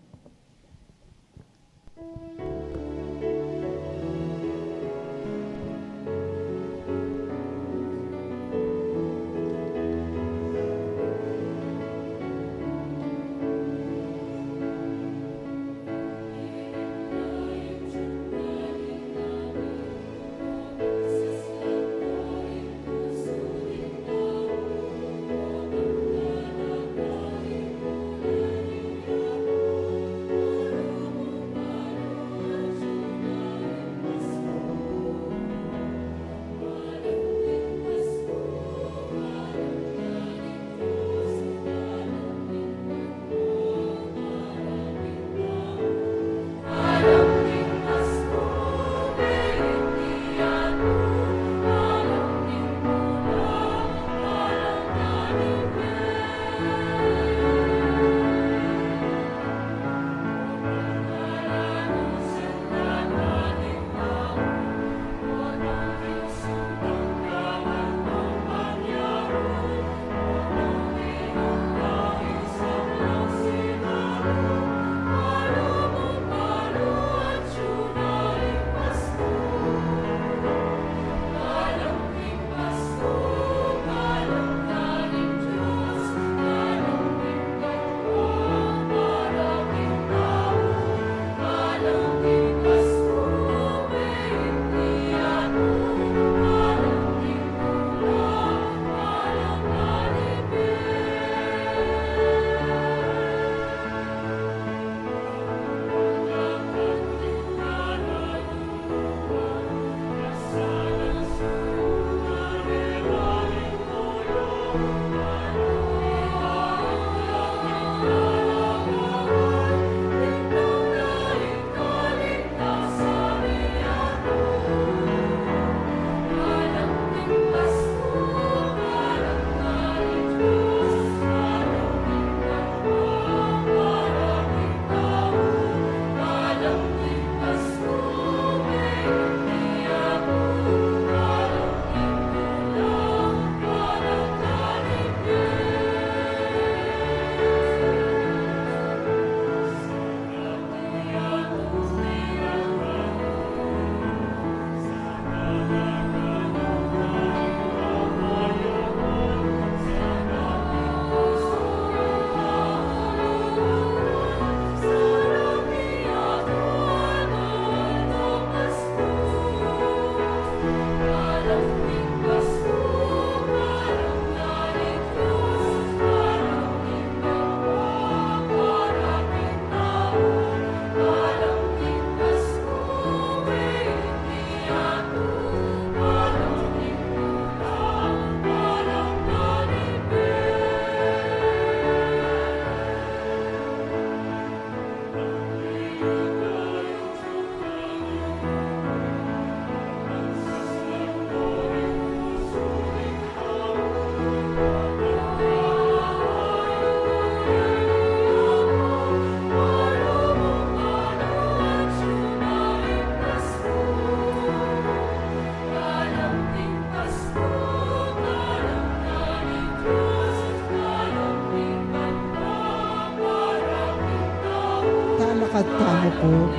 Opo.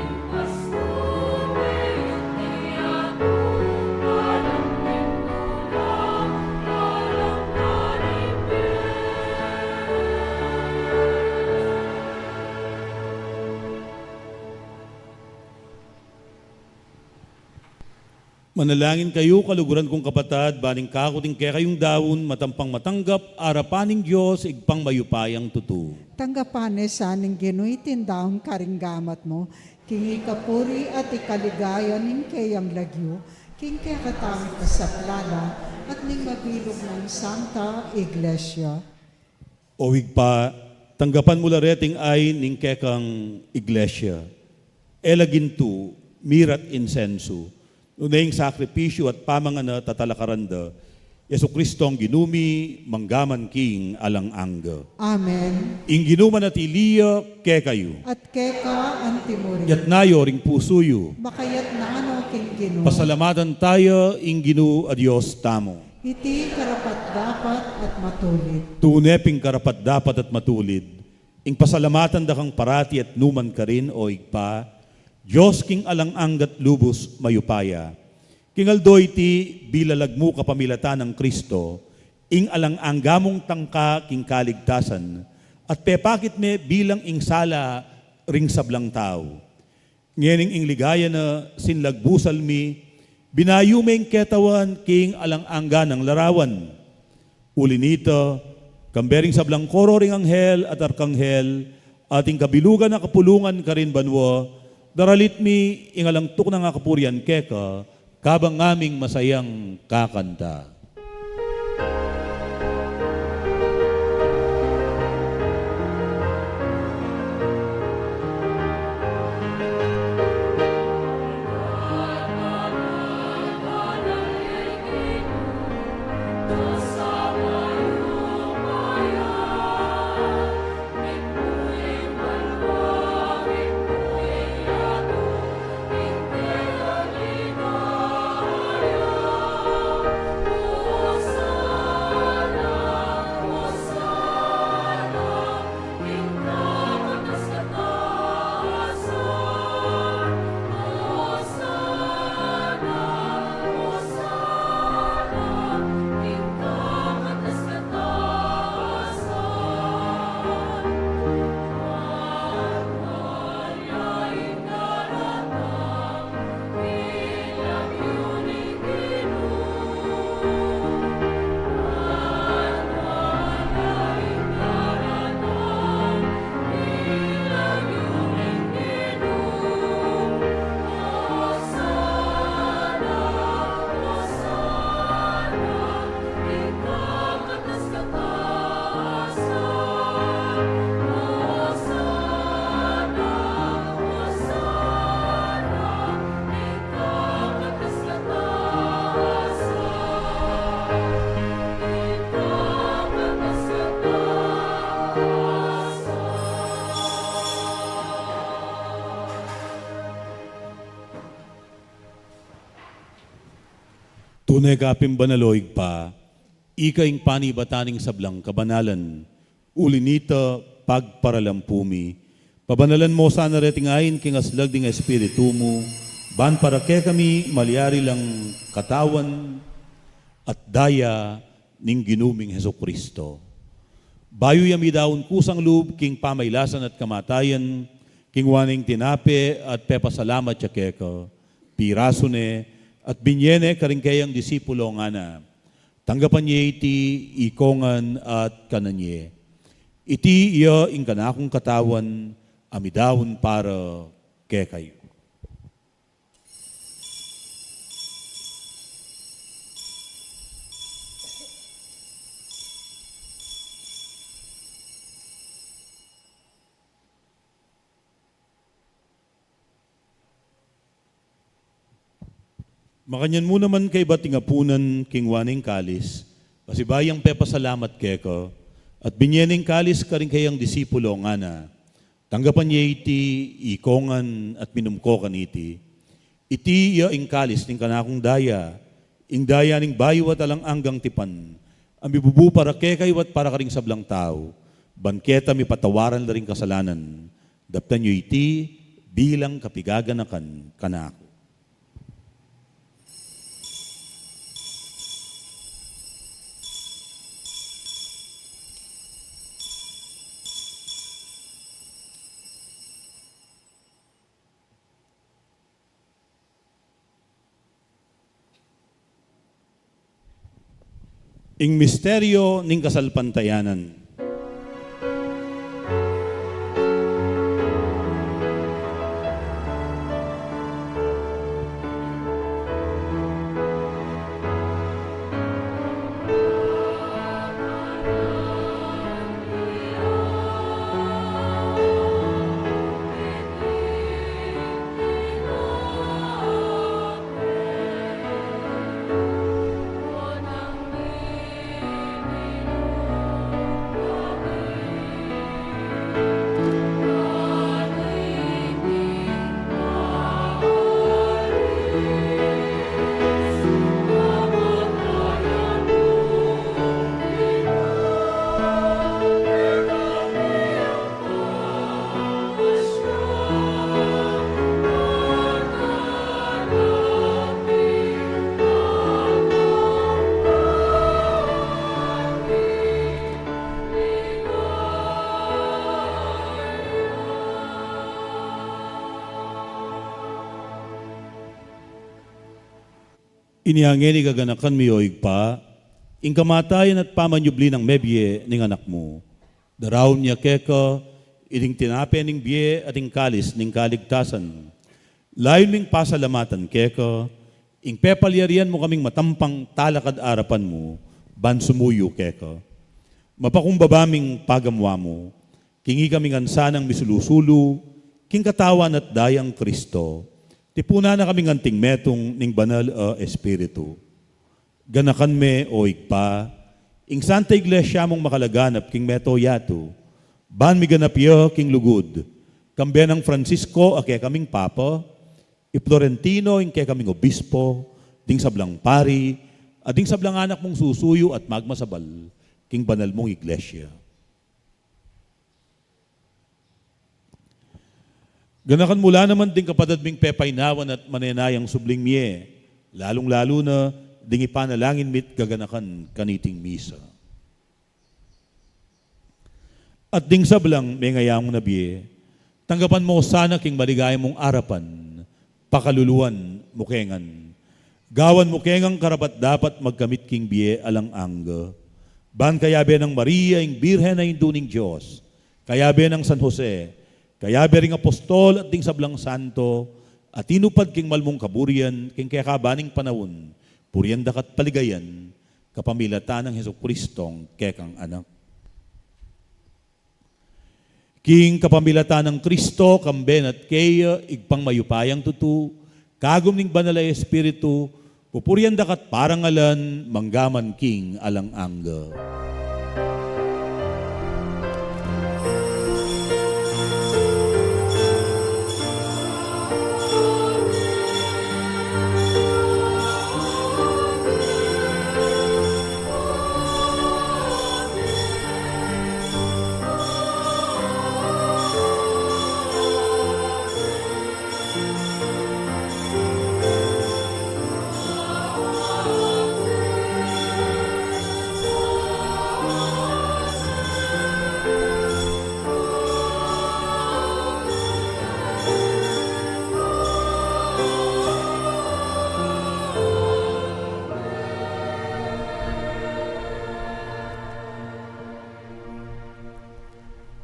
Manalangin kayu, kaluguran kung kapatad, ban ing kaku at ing kekayung daun, matampang matanggap arapan ning Dios, Ibpang mayupayang tutu. Tanggapan ne sa ning Ginu iting daun karing gamat mu, king ikapuri at ikaligaya ning keyang lagyu, king kekatamung kasaplalan, at ning mabilug nang Santa Iglesia. O Ibpa, tanggapan mu la reting ain ning kekang Iglesia. E la gintu, mira't insensu, nune ing sakripisyu at pamanganat a talakaran da, Jesucristong Ginu mi, mangga man king alang angga. Amen. Ing Ginu manatili ya kekayu. At keka antimurin. Yatna yu ring pusu yu. Makayatna no king Ginu. Pasalamatan taya ing Ginu a Dios tamu. Iti karapat-dapat at matulid. Tune pin karapat-dapat at matulid ing pasalamatan da kang parati at nu man karin, O Ibpa, Dios king alang angga't lubus mayupaya. King aldo iti, bilalag mu kapamilatan nang Cristo ing alang angga mung tangka king kaligtasan, at pepakit me bilang ing sala ring sablang tau. Ngening ing ligaya na sinlagbusal mi, binayu me ing ketawan king alang angga nang larawan. Uli nita, kambe ring sablang koro ring anghel at arkanghel, at ing kabilugan a kapulungan karin banua, daralit mi ing alang tuknang a kapurian keka, kabang ngaming masayang kakanta. Tune ka pin banal, o Ibpa, ika ing panibatan ning sablang kabanalan, uli nita pagparalampu mi. Pabanalan mo sana reting ain king aslag ding Espiritu mu, ban para kekami malyari lang katawan at daya ning Ginu ming Jesucristo. Bayu ya midaun kusang lub king pamailasan at kamatayan, kinua ne ing tinape at pepasalamat ya keka, pirasu ne at binye ne karing keyang disipulo, ngana: Tanggapan ye iti ikongan at kanan ye. Iti ya ing kanakung katawan a midaun para kekayu. Makanyan mu naman kaybat ing apunan, kinua ne ing kalis, pasibayu yang pepasalamat keka, at binye ne ing kalis karing keyang disipulo, ngana: Tanggapan ye iti ikongan at minum ko kaniti. Iti ya ing kalis ning kanakung daya, ing daya ning bayu at alang anggang tipan, a mibubu para kekayu at para karing sablang tau, ban keta mipatawaran la ring kasalanan. Daptan yu iti bilang kapigaganakan kanaku. Ing misteryo ning kasalpantayanan. Inya ngeni, gaganakan mi, o Ibpa, ing kamatayan at pamanyubli nang mebie ning Anak mu. Daraun mi keka iting tinape ning bie at ing kalis ning kaligtasan. Layun ming pasalamatan keka ing pepalyarian mu kaming matampang talakad arapan mu ban sumuyu keka. Mapakumbaba ming pagamu-amu king ikami ngan sanang misulu-sulu king katawan at dayang Kristo. Tipunan na kaming anting metung ning Banal a Espiritu. Ganakan me, o Ibpa, ing Santa Iglesia mung makalaganap king mabilug a yatu, ban miganap ya king lugud, kambe nang Francisco a kekaming Papa, i Florentino ing kekaming Obispo, ding sablang pari, at ding sablang anak mung susuyu at magmasabal king banal mung Iglesia. Ganakan mu la naman ding kapatad ming pepainawan at manenayang subling mie, lalung-lalu na ding ipanalangin mi't gaganakan kaniting misa. At ding sablang mengayang na bie, tanggapan mu sana king maligaya mung arapan, pakaluluan mu ke ngan. Gawan mu ke ngang karapat-dapat magkamit king bie alang angga. Ban kayabe nang Maria, ing Birhen a Indu ning Dios, kayabe nang San Jose, kayabe ring apostol at ding sablang santo, a tinupad king malmung kaburian king kekaban ning panaun, purian da ka't paligayan, kapamilatan nang Jesucristong kekang Anak. King kapamilatan nang Kristo, kambe na't keya, Ibpang mayupayang tutu, kagum ning Banal a Espiritu, pupurian da ka't parangalan, manggaman king alang angga.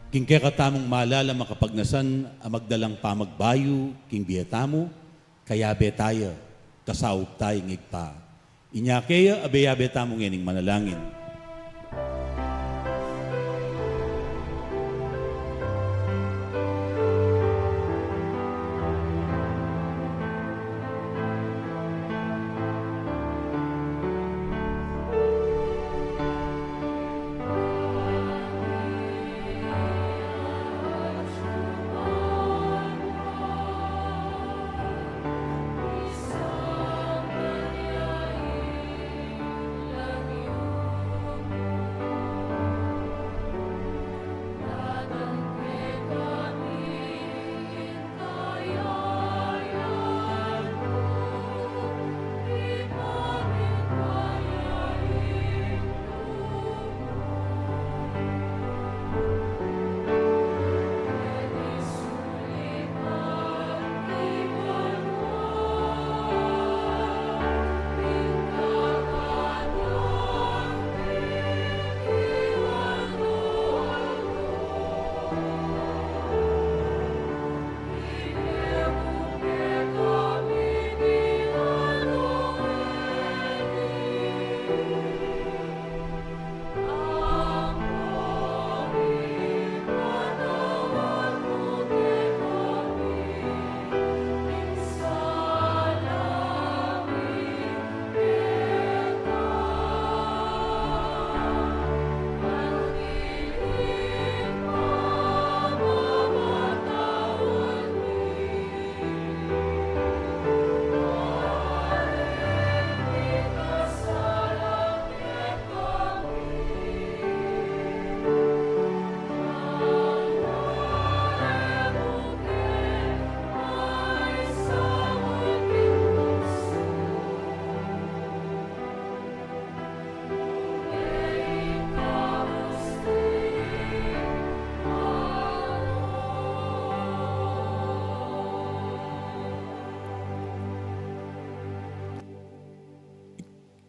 King kekatamung malala makapagnasan a magdalang pamagbayu king bie tamu, kayabe taya, kasaup taya ing Ibpa. Inya keya, abe-abe tamu ngening manalangin.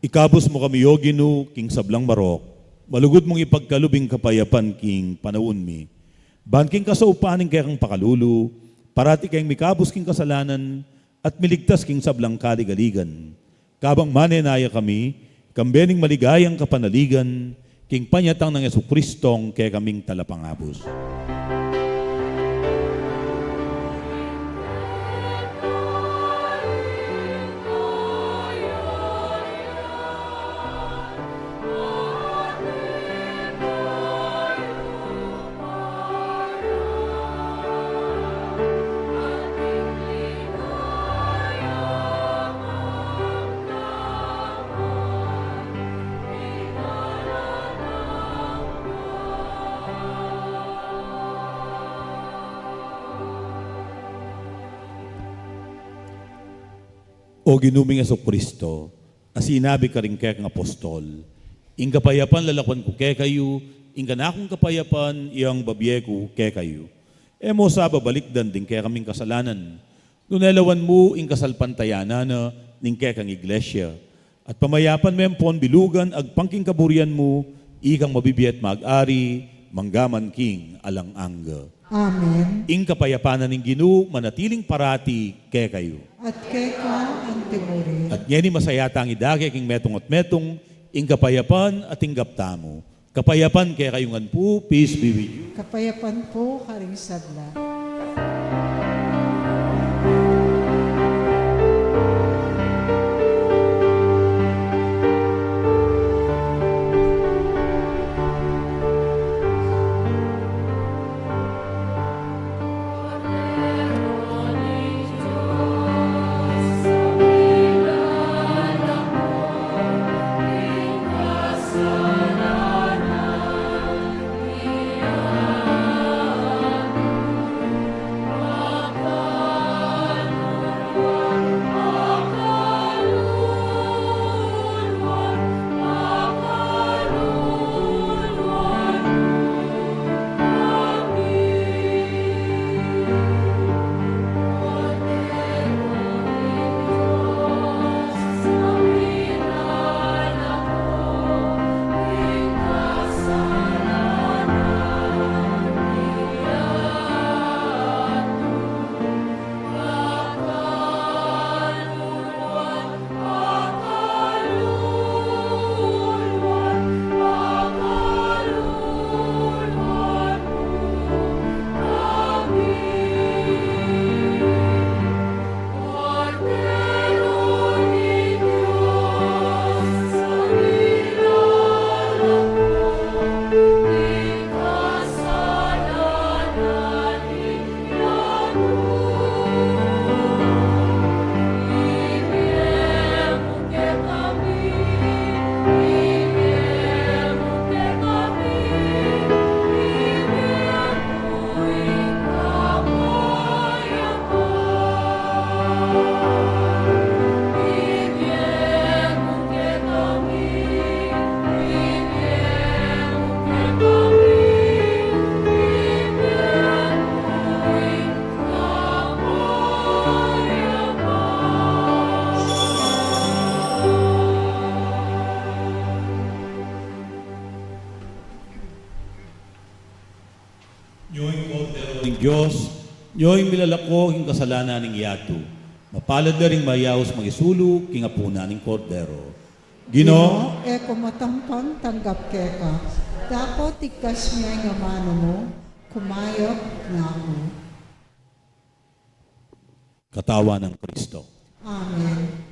Ikabus mu kami, O Ginu, king sablang marok, malugud mung ipagkalub ing kapayapan king panaun mi. Ban king kasaupan ning kekang pakalulu, parati keng mikabus king kasalanan at miligtas king sablang kaligaligan. Kabang manenaya kami, kambe ning maligayang kapanaligan, king panyatang nang Jesucristong kekaming talapangabus. O Ginu ming Jesucristo, a sinabi karing kekang apostol, "Ing kapayapan lalakwan ku kekayu, ing kanakung kapayapan yang babie ku kekayu." E mu sa babalikdan ding kekaming kasalanan, nune lawan mu ing kasalpantayanan na ning kekang iglesia, at pamayapan me ampon bilugan agpang king kaburian mu, ikang mabibie at mag-ari mangga man king alang angga. Amen. Ing kapayapan na ning Ginu manatiling parati kekayu. At keka antimurin. At ngeni masaya tang idake king metung at metung ing kapayapan a tinggap tamu. Kapayapan kekayu ngan pu, peace be with you. Kapayapan pu karing sabla. Nyo ing Kordero ning Dios, nyo ing milalako king kasalanan ning yatu. Mapalad la ring mayaus mangisulu king apunan ning Kordero. Ginu, e ku matampang tanggap keka, dapot ikas me ing amanu mu, kumayap na ku. Katawan nang Kristo. Amen.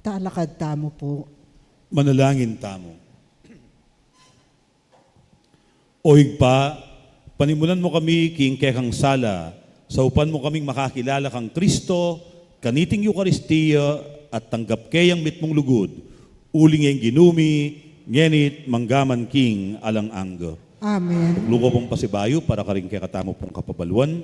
Talakad tamu pu. Manalangin tamu. O Ibpa, panimunan mu kami king kekang sala, saupan mu kaming makakilala kang Kristo, kaniting Eukaristia, at tanggap ke yang mitmung lugud, uling ing Ginu mi, ngeni't manggaman king alang angga. Amen. Tuklu ku pung pasibayu para karing kekatamu pung kapabaluan.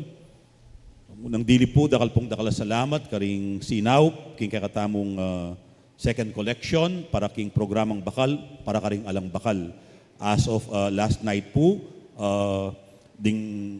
Nang dili pu, dakal pung dakal a salamat karing sinaup king kekatamung, ah, second collection para king programang bakal, para karing alang bakal. As of, ah, last night pu, ah, ding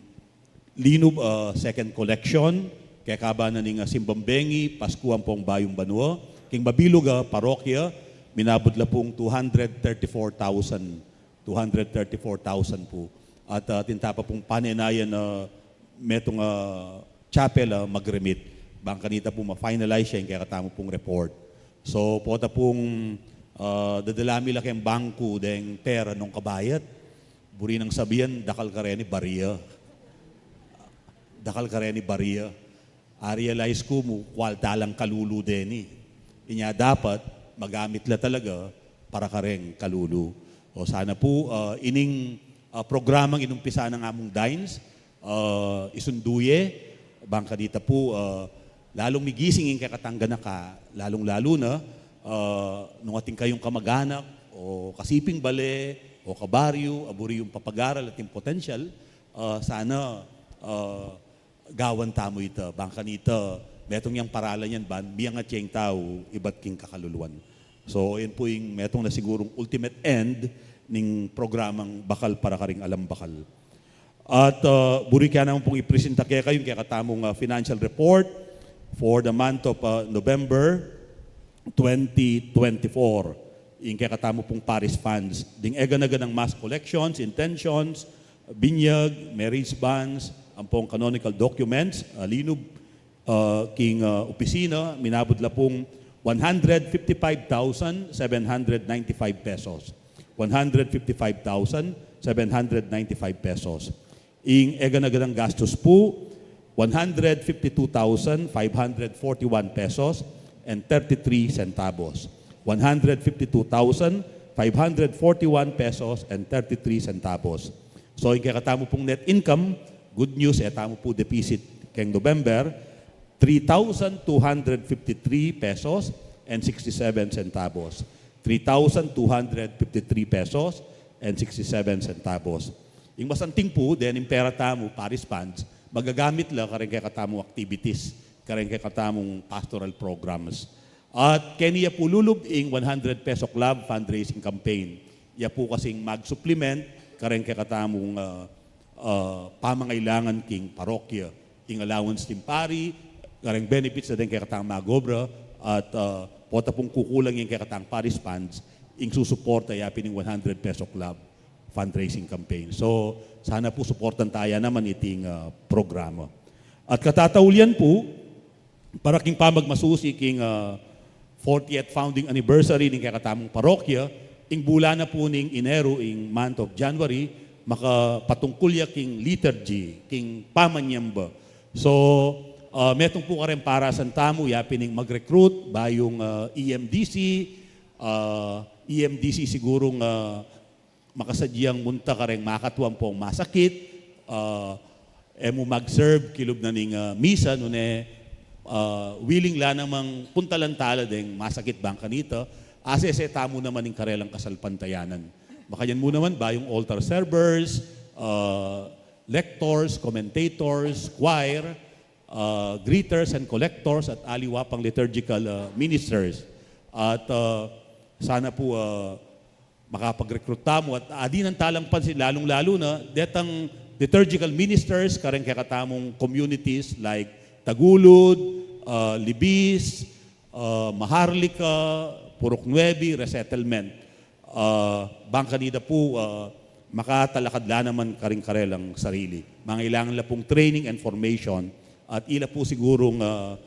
linub, ah, second collection, kekaba na ning, ah, simbang bengi, Pasku ampong Bayung Banua, king mabilug a parokya, minabut la pung two hundred thirty-four thousand. Two hundred thirty-four thousand pu. At, ah, atin ta pa pung panenayan na metung, ah, chapel, ah, mag-remit. Bang kanita pu ma-finalize ya ing kekatamu pung report. So, pota pung, ah, dadala mi la keng bangku deng pera nung kabayat. Buri nang sabian, dakal kareni baria. Dakal kareni baria. A-realize ku mu, kwalta lang kalulu deni. Inya dapat, magamit la talaga para kareng kalulu. O sana pu, ah, ining, ah, programang inumpisan na mung Dines, ah, isundu ye, bang kanita pu, ah, lalung migising ing kekatang ganaka, lalung-lalu na, ah, nung atin kayung kamag-anak, o kasiping bale, o kabaryu, a buri yung papag-aral atin potensyal, ah, sana, ah, gawan tamu ita, bang kanita, metung yang paralan yan, ban miyangat ya ing tau ibat king kakaluluan. So, yan pu ing metung na sigurung ultimate end ning programang Bakal para karing Alang Bakal. At, ah, buri ke naman pung ipresenta kekayu ing kekatamung, ah, financial report for the month of, ah, November twenty twenty-four. Ing kekatamu pung parish funds, ding eganaganang mass collections, intentions, binyag, marriage bonds, ampong canonical documents, ah, linub, ah, king, ah, opisina, minabud la pung one hundred fifty-five thousand seven hundred ninety-five pesos. One hundred fifty-five thousand seven hundred ninety-five pesos. Ing eganaganang gastus pu, one hundred fifty-two thousand five hundred forty-one pesos and thirty-three centavos. One hundred fifty-two thousand five hundred forty-one pesos and thirty-three centavos. So, ing kekatamu pung net income, good news, e tamu pu deficit keng November, three thousand two hundred fifty-three pesos and sixty-seven centavos. Three thousand two hundred fifty-three pesos and sixty-seven centavos. Ing masanting pu, dening pera tamu, parish funds, magagamit la kareng kekatamung activities, kareng kekatamung pastoral programs. At keni ya pu lulub ing one hundred peso club fundraising campaign. Ya pu kasing mag-supplement kareng kekatamung, ah, ah, pamangailangan king parokya, ing allowance ning pari, kareng benefits na deng kekatang mag-obra, at, ah, pota pung kukulang ing kekatang parish funds, ing susuporta ya pin ning one hundred peso club fundraising campaign. So, sana pu suportan ta ya naman iting, ah, programa. At katataulian pu, para king pamagmasusi king, ah, fortieth founding anniversary ning kekatamung parokya, ing bulan na pu ning Eneru, ing month of January, makapatungkul ya king liturgy, king pamanyamba. So, ah, metung pu kareng parasan tamu, ya pin ing mag-recruit, bayung, ah, E M D C, ah, E M D C sigurung, ah, makasadyang munta kareng makatwa ampong masakit, ah, e mu mag-serve kilub na ning, ah, misa, nune, ah, willing la namang puntalan tala deng masakit bang kanita, asese tamu naman ing karelang kasalpantayanan. Makanyan mu naman, bayung altar servers, ah, lectors, commentators, choir, ah, greeters and collectors, at aliwa pang liturgical, ah, ministers. At, ah, sana pu, ah, makapag-recruit tamu at adinan talang pansin, lalung-lalu na detang liturgical ministers kareng kekatamung communities like Tagulud, ah, Libis, ah, Maharlika, Purok Nuebe, Resettlement. Ah, bang kanita pu, ah, makatalakad la naman karing karelang sarili. Mangailangan la pung training and formation at ila pu sigurung, ah,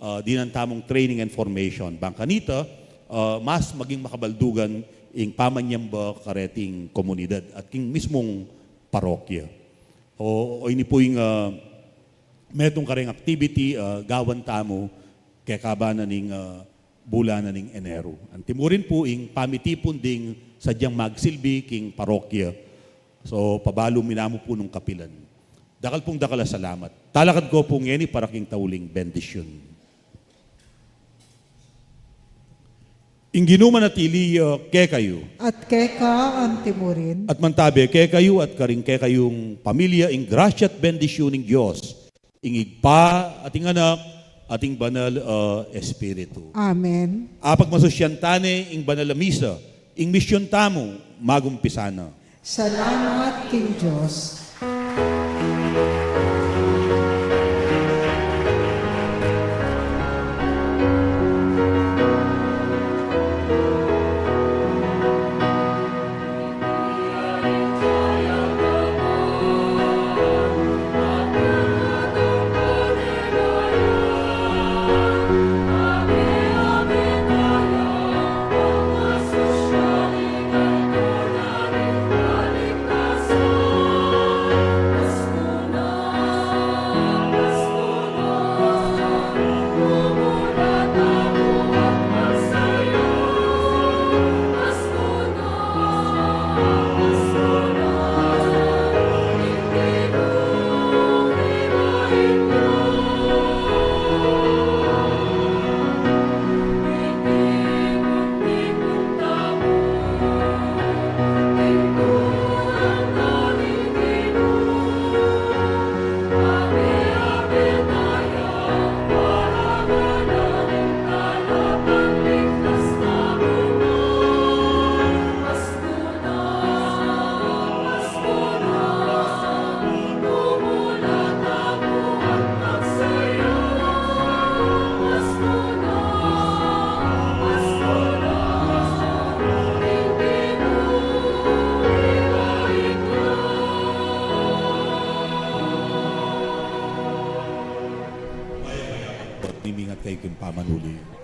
ah, dinan tamung training and formation. Bang kanita, ah, mas maging makabaldugan ing pamanyamba kareting komunidad at king mismung parokya. O, o ini pu ing, ah, metung kareng activity, ah, gawan tamu kekaba na ning, ah, bulan na ning Eneru. Antimurin pu ing pamitipun ding sadyang magsilbi king parokya. So, pabalu mi namu pu nung kapilan. Dakal pung dakal a salamat. Talakad ko pu ngeni para king tauling bendisyun. Ing Ginu manatili ya kekayu. At keka antimurin. At mantabe kekayu at karing kekayung pamilya ing grasya at bendisyun ning Dios, ing Ibpa, at ing Anak, at ing Banal a Espiritu. Amen. Apagmasusyan tane ing banal a misa, ing misyun tamu magumpisa na. Salamat king Dios. Ingat kayu king pamanuli.